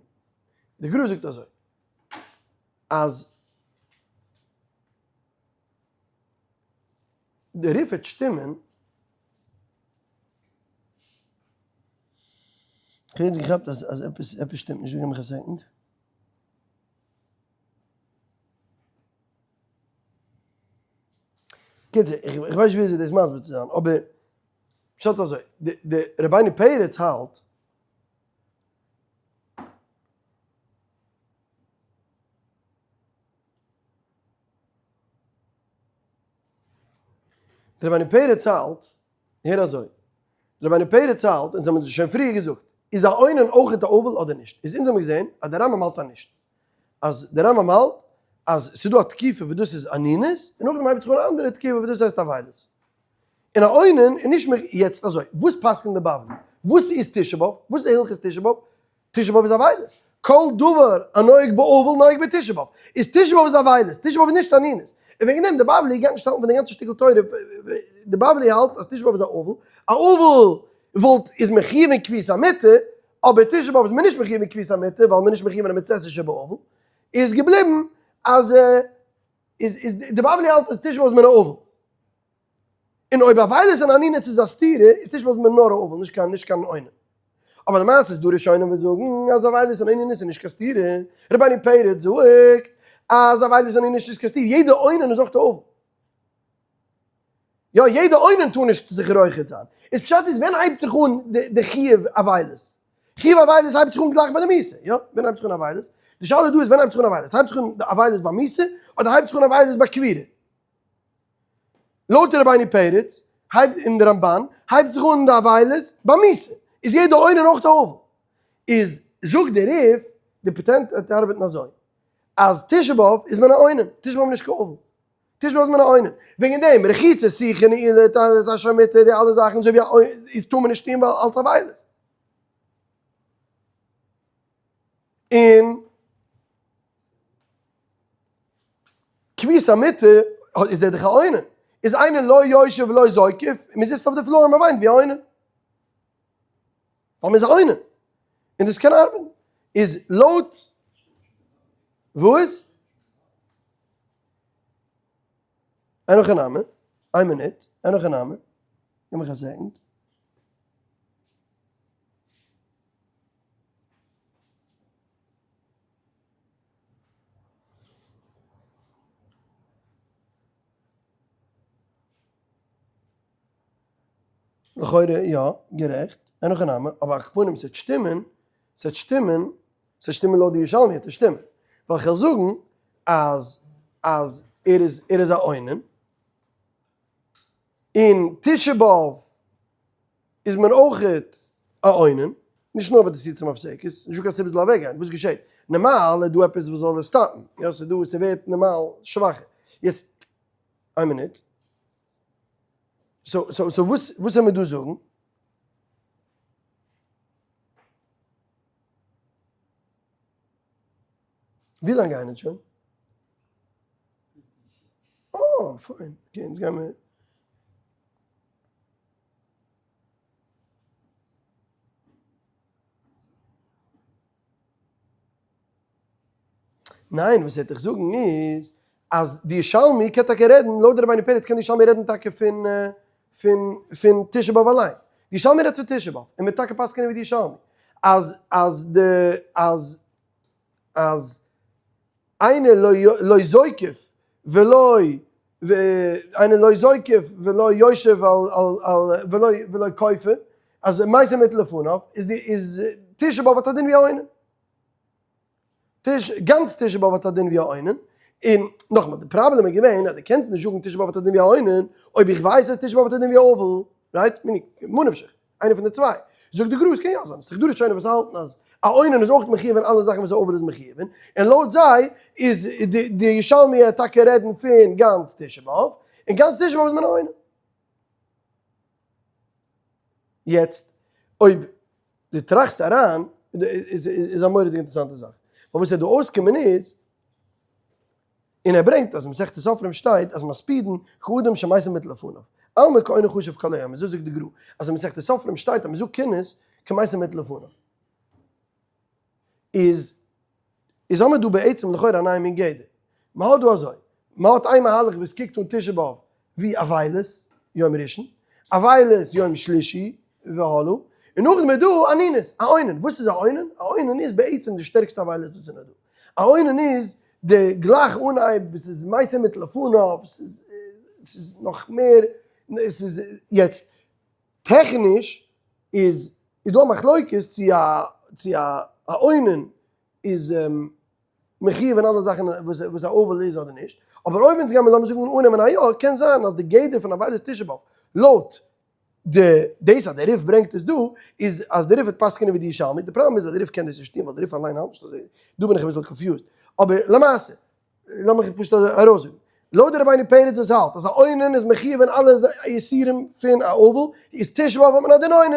די גרא זאגט אזוי, אז די ריף וועט שטימען, כ'האב יעצט געכאפט אז אז עפעס עפעס שטימט נישט דא, גיב מיך א second. קיצור, איך ווייס נישט וויאזוי דאס מסביר צו זיין, אבער פשט אזוי, די רבינו פרץ האלט, די רבינו פרץ האלט, הער אזוי, רבינו פרץ האלט, אונז האבן דאס שוין פריער געזאגט, איז א אונן אויכעט א אבל אדער נישט? איז אונז האבן געזען אז דער רמב ם האלט אז נישט. אז דער רמב ם האלט אז ס'איז דא א תקופה וואס דאס איז אנינות, און נאכדעם הייבט זיך אן א אנדערע תקופה וואס דאס הייסט אבילות. און א אונן איז נישט מער, יעצט אזוי, וואס פסק'נט די בבלי? וואס איז תשעה באב? וואס איז הלכות תשעה באב? תשעה באב איז אבילות. כל דבר הנוהג באבל נוהג בתשעה באב. איז תשעה באב איז אבילות, תשעה באב איז נישט אנינות. און וועגן דעם די בבלי גייט נישט האלטן פון די גאנצע שטיקל תורה, די בבלי האלט אז תשעה באב איז א אבל, א אבל וואלט איז מחיוב אין כפיית המיטה, אבער תשעה באב איז מען נישט מחיוב אין כפיית המיטה ווייל מען איז נישט מחיוב אין א מצות שבאבל, איז געבליבן אז איז איז די בבלי האלט אז תשעה באב איז מען א אבל. און אויב אבילות און אנינות איז א סתירה, איז תשעה באב איז מען נאר א אבל, נישט קיין נישט קיין אונן. אבער למעשה איז דא ראשונים וואס זאגן אז אבילות און אנינות איז נישט קיין סתירה, רבינו פרץ זאגט אז אבילות און אנינות איז נישט קיין סתירה, יעדע אונן איז אויך א אבל. יא יעדע אונן טאר נישט זיך רוחץ זיין. איז פשט איז ווען הייבט זיך אן די חיוב אבילות? חיוב אבילות הייבט זיך אן גלייך ביי די מיתה, יא? ווען הייבט זיך אן אבילות? די שאלה דא איז ווען הייבט זיך אן אבילות? הייבט זיך אן אבילות ביי מיתה אדער הייבט זיך אן אבילות ביי קבירה? לויט רבינו פרץ. הייבט אין די רמבן הייבט זיך אן די אבילות ביי מיתה, איז יעדע אונן אויך א אבל. איז זאגט די ריף, די פאטענט וועט ארבעטן אזוי, אז תשעה באב איז מען א אונן, תשעה באב איז נישט קיין אבל, תשעה באב איז מען א אונן, וועגן דעם רחיצה, סיכה, נעילה, תשמיש המיטה, די אלע זאכן אזוי ווי א אונן איז טאר מען נישט טון ווייל אלס אבילות. און כביסת המיטה איז ער דאך א אונן, איז איינער לא יושב ולא זוקף, מען זיצט אויף די floor און מען וויינט ווי א אונן. ווייל מען איז א אונן. און דאס קען ארבעטן. איז לויט וואס? אין הכי נמי, איין מינוט, אין הכי נמי, גיב מיך א second. לכאורה יא, גערעכט, אין הכי נמי, אבער על כל פנים ס'וועט שטימען, ס'וועט שטימען, ס'וועט שטימען לויט די ירושלמי וועט עס שטימען, ווייל כ'וועל זאגן אז אז ער איז ער איז א אונן, און תשעה באב איז מען אויכעט א אונן, נישט נאר ביי די סעודה המפסקת, נישטא קיין סיבה ס'זאל אוועקגיין, וואס געשעט? נארמאל איז דא עפעס וואס זאל עס stop ן, יא ס'איז דא, ס'ווערט נארמאל שוואכער, יעצט איין מינוט. so so so וואס וואס זאל מען דא זאגן? ווי לאנג גייען אונז שוין? אה, פיין. okay, אונז גייען מיר. ניין, וואס ער וועט דיך זאגן איז אז די ירושלמי קען טאקע רעדן, לויט די רבינו פרץ קען די ירושלמי רעדן טאקע פון פון פון תשעה באב אליין. די ירושלמי רעדט פון תשעה באב, און מ'וועט טאקע פסק'ענען ווי די ירושלמי, אז אז די אז אז איינער לא זוקף ולא איינער לא זוקף ולא יושב על על על ולא ולא כופה, אז מתו מוטל לפניו, איז די איז תשעה באב האט א דין ווי א אונן. תש גאנץ תשעה באב האט א דין ווי א אונן, און נאכאמאל די פראבלעם איז געווען אז די קענסט נישט זאגן תשעה באב האט א דין ווי א אונן, אויב איך ווייס אז תשעה באב האט א דין ווי א אבל, right? ממה נפשך, איינע פון די צוויי. זאגט די גרא עס קען יא זיין, ס'איז דאך דא ראשונים וואס האלטן אז א אונן איז אויך מחיוב אין אלע זאכן וואס א אבל איז מחיוב אין, און לויט זיי איז די די ירושלמי העט טאקע רעדן פון גאנץ תשעה באב, און גאנץ תשעה באב איז מען א אונן. יעצט אויב דו טראכסט אריין, איז א מורא'דיגע אינטערעסאנטע זאך. ווייל וואס איז דא אויסקומען איז, און ער ברענגט אז מסכת סופרים שטייט אז מספידין כאדם שמתו מוטל לפניו. אלמא כאונן חשוב כל היום, אזוי זאגט די גרא, אז אין מסכת סופרים שטייט אז מ'זאגט קינות כמתו מוטל לפניו. איז איז האמיר דא בעצם לכאורה א נייע מין גדר. מ'האט דא אזוי, מ'האט איין מהלך וואס קוקט אן תשעה באב ווי אבילות יום ראשון, אבילות יום שלישי והלאה, און נאכדעם איז דא אנינות, א אונן. וואס איז א אונן? א אונן איז בעצם די שטערקסטע אבילות וואס איז נאר דא. א אונן איז די גלייך אנהייב וואס איז מתו מוטל לפניו, ס'איז ס'איז נאך מער, ס'איז יעצט טעכניש איז איז דא א מחלוקת צו א צו א א אונן איז מחיוב אין אלע זאכן וואס וואס א אבל איז אדער נישט, אבער אויב אונז גיימיר לאמיר זאגן אננעמען א יא, קען זיין אז די גדר פון אבילות תשעה באב לויט די דאס אז די ריף ברענגט עס דא איז אז די ריף וועט פסק'נען ווי די ירושלמי, די פראבלעם איז אז די ריף קען דאס נישט טון ווייל די ריף אליין האלט נישט אזוי, דא בין איך אביסל confused, אבער למעשה לאמיך פשוט ארויסזאגן, לויט די רבינו פרץ וואס האלט אז א אונן איז מחיוב אין אלע איסורים פון א אבל, איז תשעה באב האט מען א דין אונן.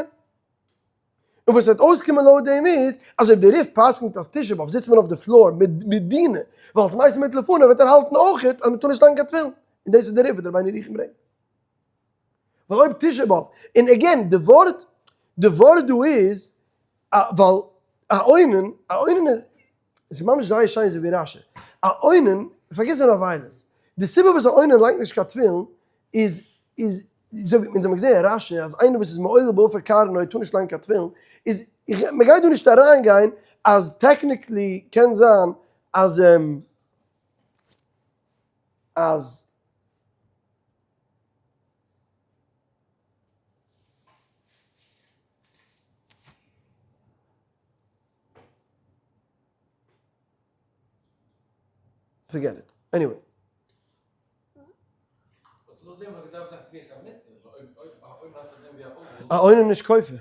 און וואס וועט אויסקומען לויט דעם איז, אז אויב די ריף פסק'נט אז תשעה באב זיצט מען אויף די floor מיט דינע, ווייל אלס מתו מוטל לפניו וועט ער האלטן אויכעט אז מען טאר נישט לייגן קיין תפילין. און דאס איז די ריף וואס די רבינו ירוחם ברענגט. ווייל אויב תשעה באב, און again די ווארט, די ווארט דא איז, ווייל א אונן, א אונן איז, עס איז ממש זייער שיין אזוי ווי רשי, א אונן, פארגעס פון אבילות, די סיבה וואס א אונן לייגט נישט קיין תפילין איז, איז, אזוי ווי אונז האבן געזען אין רשי אז איינער וואס איז מעולל בעפר קרנו טאר נישט לייגן קיין תפילין, איז, איך, מען גייט דא נישט אריין גיין אז technically קען זיין אז, אז. Forget it. Anyway. א אונן נישט כופה.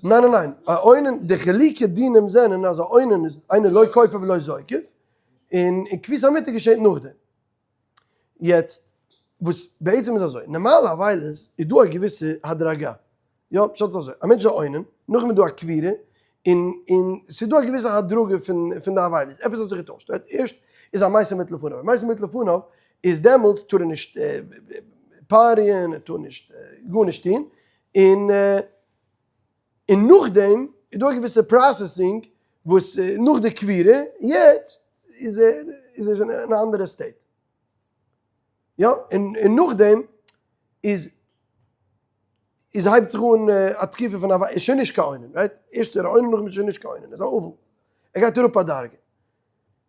ניין ניין ניין, א אונן, די חילוקי דינים זענען אז א אונן איז אינו לא כופה ולא זוקף, און כפיית המיטה געשעט נאכדעם. יעצט, וואס בעצם איז אזוי, נארמאלע אבילות איז דא א געוויסע הדרגה, יא, פשט איז אזוי, א מענטש איז א אונן, נאכדעם איז דא א קבירה, און און ס'איז דא א געוויסע הדרגה פון פון די אבילות, עפעס האט זיך געטוישט, ערשט איז א מת המיטה לפניו, מת המיטה לפניו איז דעמאלטס טאר ער נישט פאריען, ער טאר נישט גארנישט טון, און און נאכדעם איז דא א געוויסע processing וואס נאך די קבירה, יעצט איז ער איז ער שוין אין א אנדערע state. יא, און און נאכדעם איז איז הייבט זיך אן א תקופה פון א איז שוין נישט קיין אונן, right? ערשט איז ער א אונן נאכדעם איז שוין נישט קיין אונן, ער איז א אבל. ער גייט אראפ א דרגה.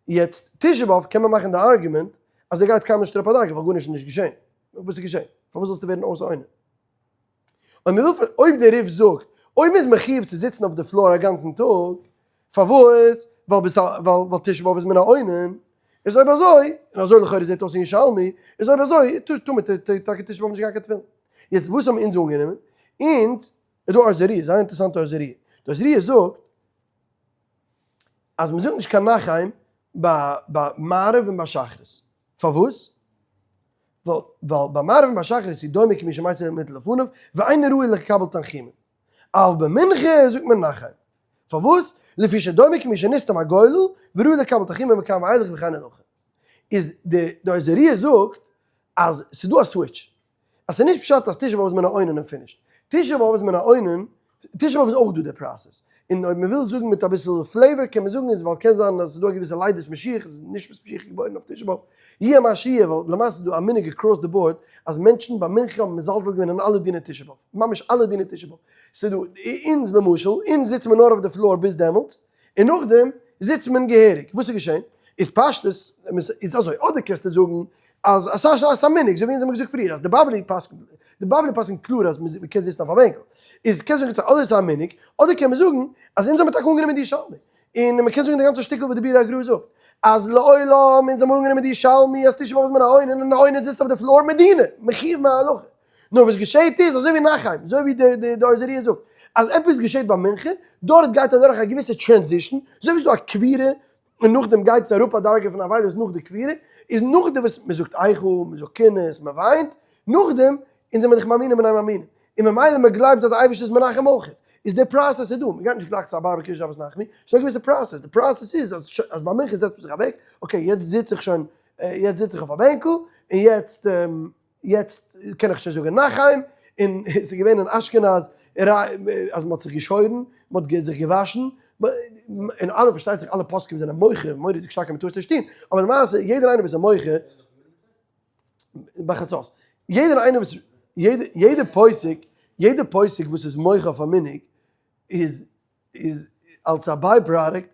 יעצט תשעה באב קען מען מאכן די argument אז ער גייט קיינמאל נישט אראפ א דרגה ווייל גארנישט איז נישט געשען. וואס איז געשען? פארוואס זאלסטו ווערן אויס אונן? אויב מען וויל אויב דער ריף זאגט אויב מען איז מחיוב צו זיצן אויף די floor א גאנצן טאג, פארוואס? ווייל ביסט א ווייל תשעה באב איז מען א אונן, איז אויב אזוי, און אזוי לכאורה זעט אויס אין ירושלמי, איז אויב אזוי טאר מען טאקע תשעה באב נישט גיין קיין תפילין. יעצט וואס האבן אונז אנגענומען? אונז איז דא אור זרוע, זייער אינטערעסאנטע אור זרוע. די אור זרוע זאגט אז מען זאגט נישט קיין נחם ביי ביי מעריב און ביי שחרית. פארוואס? ווייל ביי מעריב און ביי שחרית איז דומה כמי שמתו מוטל לפניו, ואינו ראוי לקבל תנחומין. אבל במנחה זאגט מען נחם. פארוואס? לפי שדומה כמי שנסתם הגולל, וראוי לקבל תנחומין מכאן ואילך וכן הלכה. איז די די אור זרוע זאגט אז ס'דא א switch. אז ס'איז נישט פשט אז תשעה באב איז מען א אונן און finished. תשעה באב איז מען א אונן, תשעה באב איז אויך דא די process. און אויב מ'וויל זאגן מיט אביסל flavor קען מען זאגן איז ווייל קען זיין אז ס'איז דא א געוויסע לידת משיח, איז נישט וואס משיח איז געבוירן אויף תשעה באב. יהיה מה שיהיה, ווייל למעשה איז דא א מנהג across the board אז מענטשן ביי מנחה האבן מזלזל געווען אין אלע דיני תשעה באב. ממש אלע דיני תשעה באב. ס'איז דא, אונז למשל, אונז זיצן מיר נאר אויף די floor ביז דעמאלטס, און נאכדעם זיצט מען געהעריג, וואס איז געשען? איז פשטות, איז אזוי, אדער קענסטו זאגן אז עס איז א מנהג, אזוי ווי אונז האבן געזאגט פריער אז די בבלי פסק'נט, די בבלי פסק'נט קלאר אז מען קען זיצן אויף א בענקל, איז קענסט זאגן אדער עס איז א מנהג, אדער קען מען זאגן אז אונז האבן טאקע אנגענומען די ירושלמי, און מען קען זאגן די גאנצע שטיקל וואס די ביאור הגר"א זאגט, אז לעולם אונז האבן אנגענומען די ירושלמי אז תשעה באב איז מען א אונן און א אונן זיצט אויף די floor מדינא, מחיוב מהלכה. נאר וואס געשעהט איז, אזוי ווי נחם, אזוי ווי די די אור זרוע זאגט, אז עפעס געשעהט ביי מנחה, דארט גייט אדורך א געוויסע transition, אזוי ווי ס'איז דא א קבירה, און נאכדעם גייט עס אראפ א דרגה פון אבילות נאך די קבירה, איז נאכדעם וואס מ'זאגט איכה, מ'זאגט קינות, מ'וויינט, נאכדעם, אונז זעמיר דאך מאמינים בני מאמינים, און ממילא מ'גלייבט אז די אייבערשטער איז מנחם אויך, איז די process איז דא, מ'גייט נישט גלייך צו א barbecue שבת נחמו, ס'איז דא א געוויסע process, די process איז אז אז ביי מנחה זעצט מען זיך אוועק, okay יעצט זיץ איך שוין, יעצט זיץ איך אויף א בענקל, און יעצט. יעצט קען איך שוין זאגען נחם, און עס איז געווען אין אשכנז אז מען האט זיך געשוירן, מען האט זיך געוואשן, און אלע פארשטייט זיך אלע פוסקים זענען מוחה, מורא'דיג שטארק אז מען טאר עס נישט טון, אבער למעשה יעדער איינער וואס איז מוחה, ביי חצות, יעדער איינער וואס, יעדער פוסק, יעדער פוסק וואס איז מוחה אויף א מנהג, איז איז אלס א by-product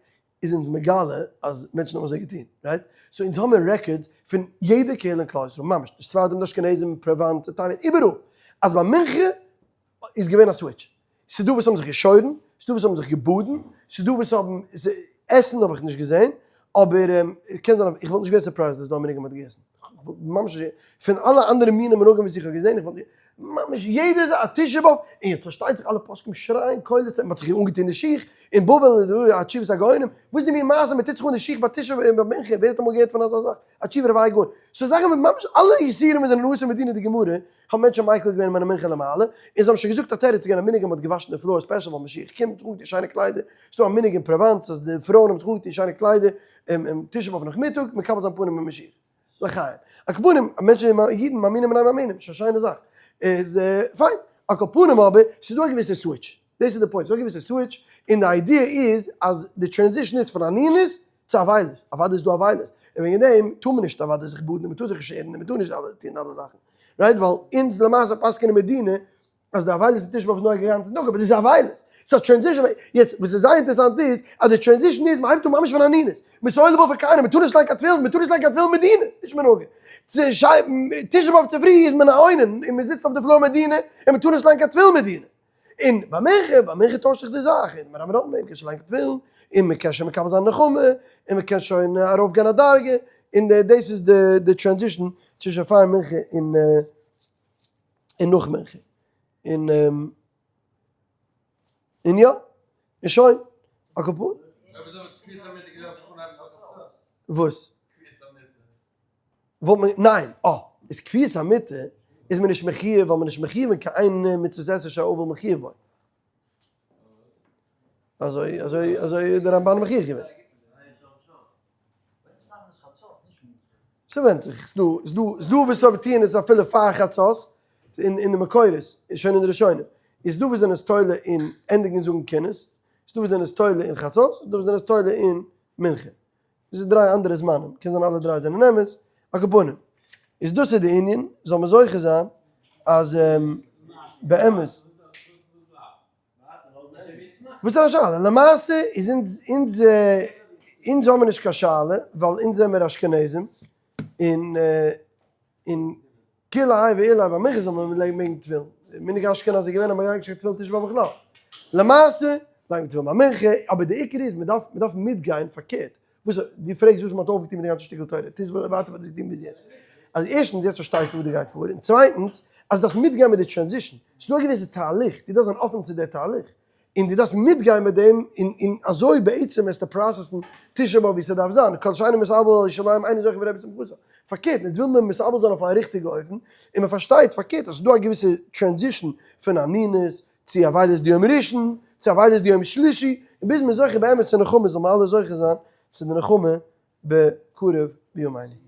איז אונז מגלה אז מענטשן האבן אזוי געטון, right? So אונז האמיר records פון יעדע קהילה אין כלל ישראל, ממש, די ספרדים, די אשכנזים, פראוואנס, תימן, איבעראל, אז ביי מנחה איז געווען א switch. ס'איז דא וואס האבן זיך געשוירן, ס'איז דא וואס האבן זיך געבאדן, ס'איז דא וואס האבן, עסן האב איך נישט געזען, אבער קען זיין, איך וואלט נישט געווען surprised אז דא מנהגים האט געגעסן. ממש נישט, פון אלע אנדערע מיני מנהגים וואס איך האב געזען, איך וואלט נישט, ממש יעדער איז א תשעה באב, און יעצט פארשטייט זיך אלע פוסקים שרייען קולות, מען האט זיך אנגעטון די שיך, אין בבל איז דא א תשובת הגאונים, וואס איז די מין מעשה מען טוט זיך אן די שיך ביי תשעה באב און ביי מנחה, ווער האט אמאל געהערט פון אזא זאך, א תשובה רבי גאון, ס'איז זאכן וואס ממש אלע איסורים וואס זענען אסור מדינא דגמרא, האבן מענטשן מיקל געווען מיין מנחה למעלה, און זיי האבן שוין געזאגט א תירוץ, ס'איז געווען א מנהג אז מען האט געוואשן די floor special ווייל משיח קומט, זיך אנגעטון שיינע קליידער, ס'איז דא א מנהג אין פראוואנס אז די פרויען האבן זיך אנגעטון שיינע קליידער אום תשעה באב נאכמיטאג מקבל זיין פנים מיט משיח. לחיים. על כל פנים, א מענטש איז אידן מאמינים בני מאמינים, ס'איז א שיינע זאך. איז פיין. על כל פנים אבער, ס'איז דא א געוויסע switch. דאס איז די point, ס'איז דא א געוויסע switch, און די idea איז אז די transition איז פון אנינות צו אבילות. אוודאי איז דא אבילות. און וועגן דעם טאר מען נישט אוודאי זיך באדן, און מ'טאר זיך נישט שערן, און מ'טאר נישט טון אלע זאכן. right? ווייל אונז למעשה פסק'ענען מדינא אז די אבילות איז תשעה באב איז נאר געגאנגען צו דוקא, אבער דאס איז אבילות, ס'איז א transition, יעצט וואס איז זייער אינטערעסאנט איז, אז די transition איז מ'הייבט אן ממש פון אנינות, מ'איז עולה באופן קיינער, מ'טאר נישט לייגן קיין תפילין, מ'טאר נישט לייגן קיין תפילין מדינא, נישט מנהגא, תשעה באב צופרי איז מען א אונן, און מ'זיצט אויף די floor מדינא, און מ'טאר נישט לייגן קיין תפילין מדינא, און ביי מנחה, ביי מנחה טוישט זיך די זאך, און מ'רמ ר, מ'קען שוין לייגן תפילין, און מ'קען שוין מקבל זיין נחמה, און מ'קען שוין ארויפגיין א דרגה, און דאס איז די transition. צווישן פאר מנחה און און נאך מנחה. און און יא, און שוין. על כל פנים. וואס? וואלט מען, ניין, אה, איז כפיית המיטה איז מען נישט מחיוב ווייל מען איז נישט מחיוב אין קיין איין מצוות עשה שהאבל מחיוב בו. אזוי אזוי אזוי איז דער רמבן מחיוב געווען. ס'ווענדט זיך, ס'דא ס'דא ס'דא וואס האבן טוען עס אפילו פאר חצות, אין אין די מקורות, שוין אין די ראשונים, איז דא וואס זענען עס תולה אין ענדיגן זאגן קינות, ס'דא וואס זענען עס תולה אין חצות, ס'דא וואס זענען עס תולה אין מנחה. דאס איז דריי אנדערע זמנים, קען זיין אלע דריי זענען אמת, על כל פנים, איז דאס איז די ענין, זאל מען זוכה זיין אז באמת, וואס איז א שאלה? למעשה איז אונז אונז אונז האבן נישט קיין שאלה, ווייל אונז זעמיר אשכנזים, און און כולי האי ואולי ביי מנחה זאל מען לייגן מעגן תפילין, מנהג אשכנז איז געווען אז מען לייגט נישט קיין תפילין תשעה באב בכלל, למעשה לייגט מען תפילין ביי מנחה, אבער די עיקר איז מען דארף מען דארף מיטגיין פארקערט, וואס דו פרעגסט וואס מען האט אויפגעטון מיט די גאנצע שטיקל תורה, טוה ווייטער וואס דו האסט געטון ביז יעצט, אז ערשטנס יעצט פארשטייסטו וואס דא גייט פאר, און צווייטנס אז דו דארפסט מיטגיין מיט די transition, ס'איז דא א געוויסע תהליך, דו דארפסט זיין אפן צו די תהליך, און דו דארפסט מיטגיין מיט דעם, און און אזוי בעצם וועסטו process ן תשעה באב ווי ס'דארף זיין, כל שאינו מתאבל על ירושלים אינו זוכה ויראה בשמחתה. פארקערט, אונז וויל מען מתאבל זיין אויף א ריכטיגע אופן, און מען פארשטייט פארקערט אז ס'איז דא א געוויסע transition פון אנינות, צו אבילות דיום ראשון, צו אבילות דיום שלישי, און ביז מ'איז זוכה באמת צו נחמה, זאל מען אלע זוכה זיין צו די נחמה בקרוב בימינו.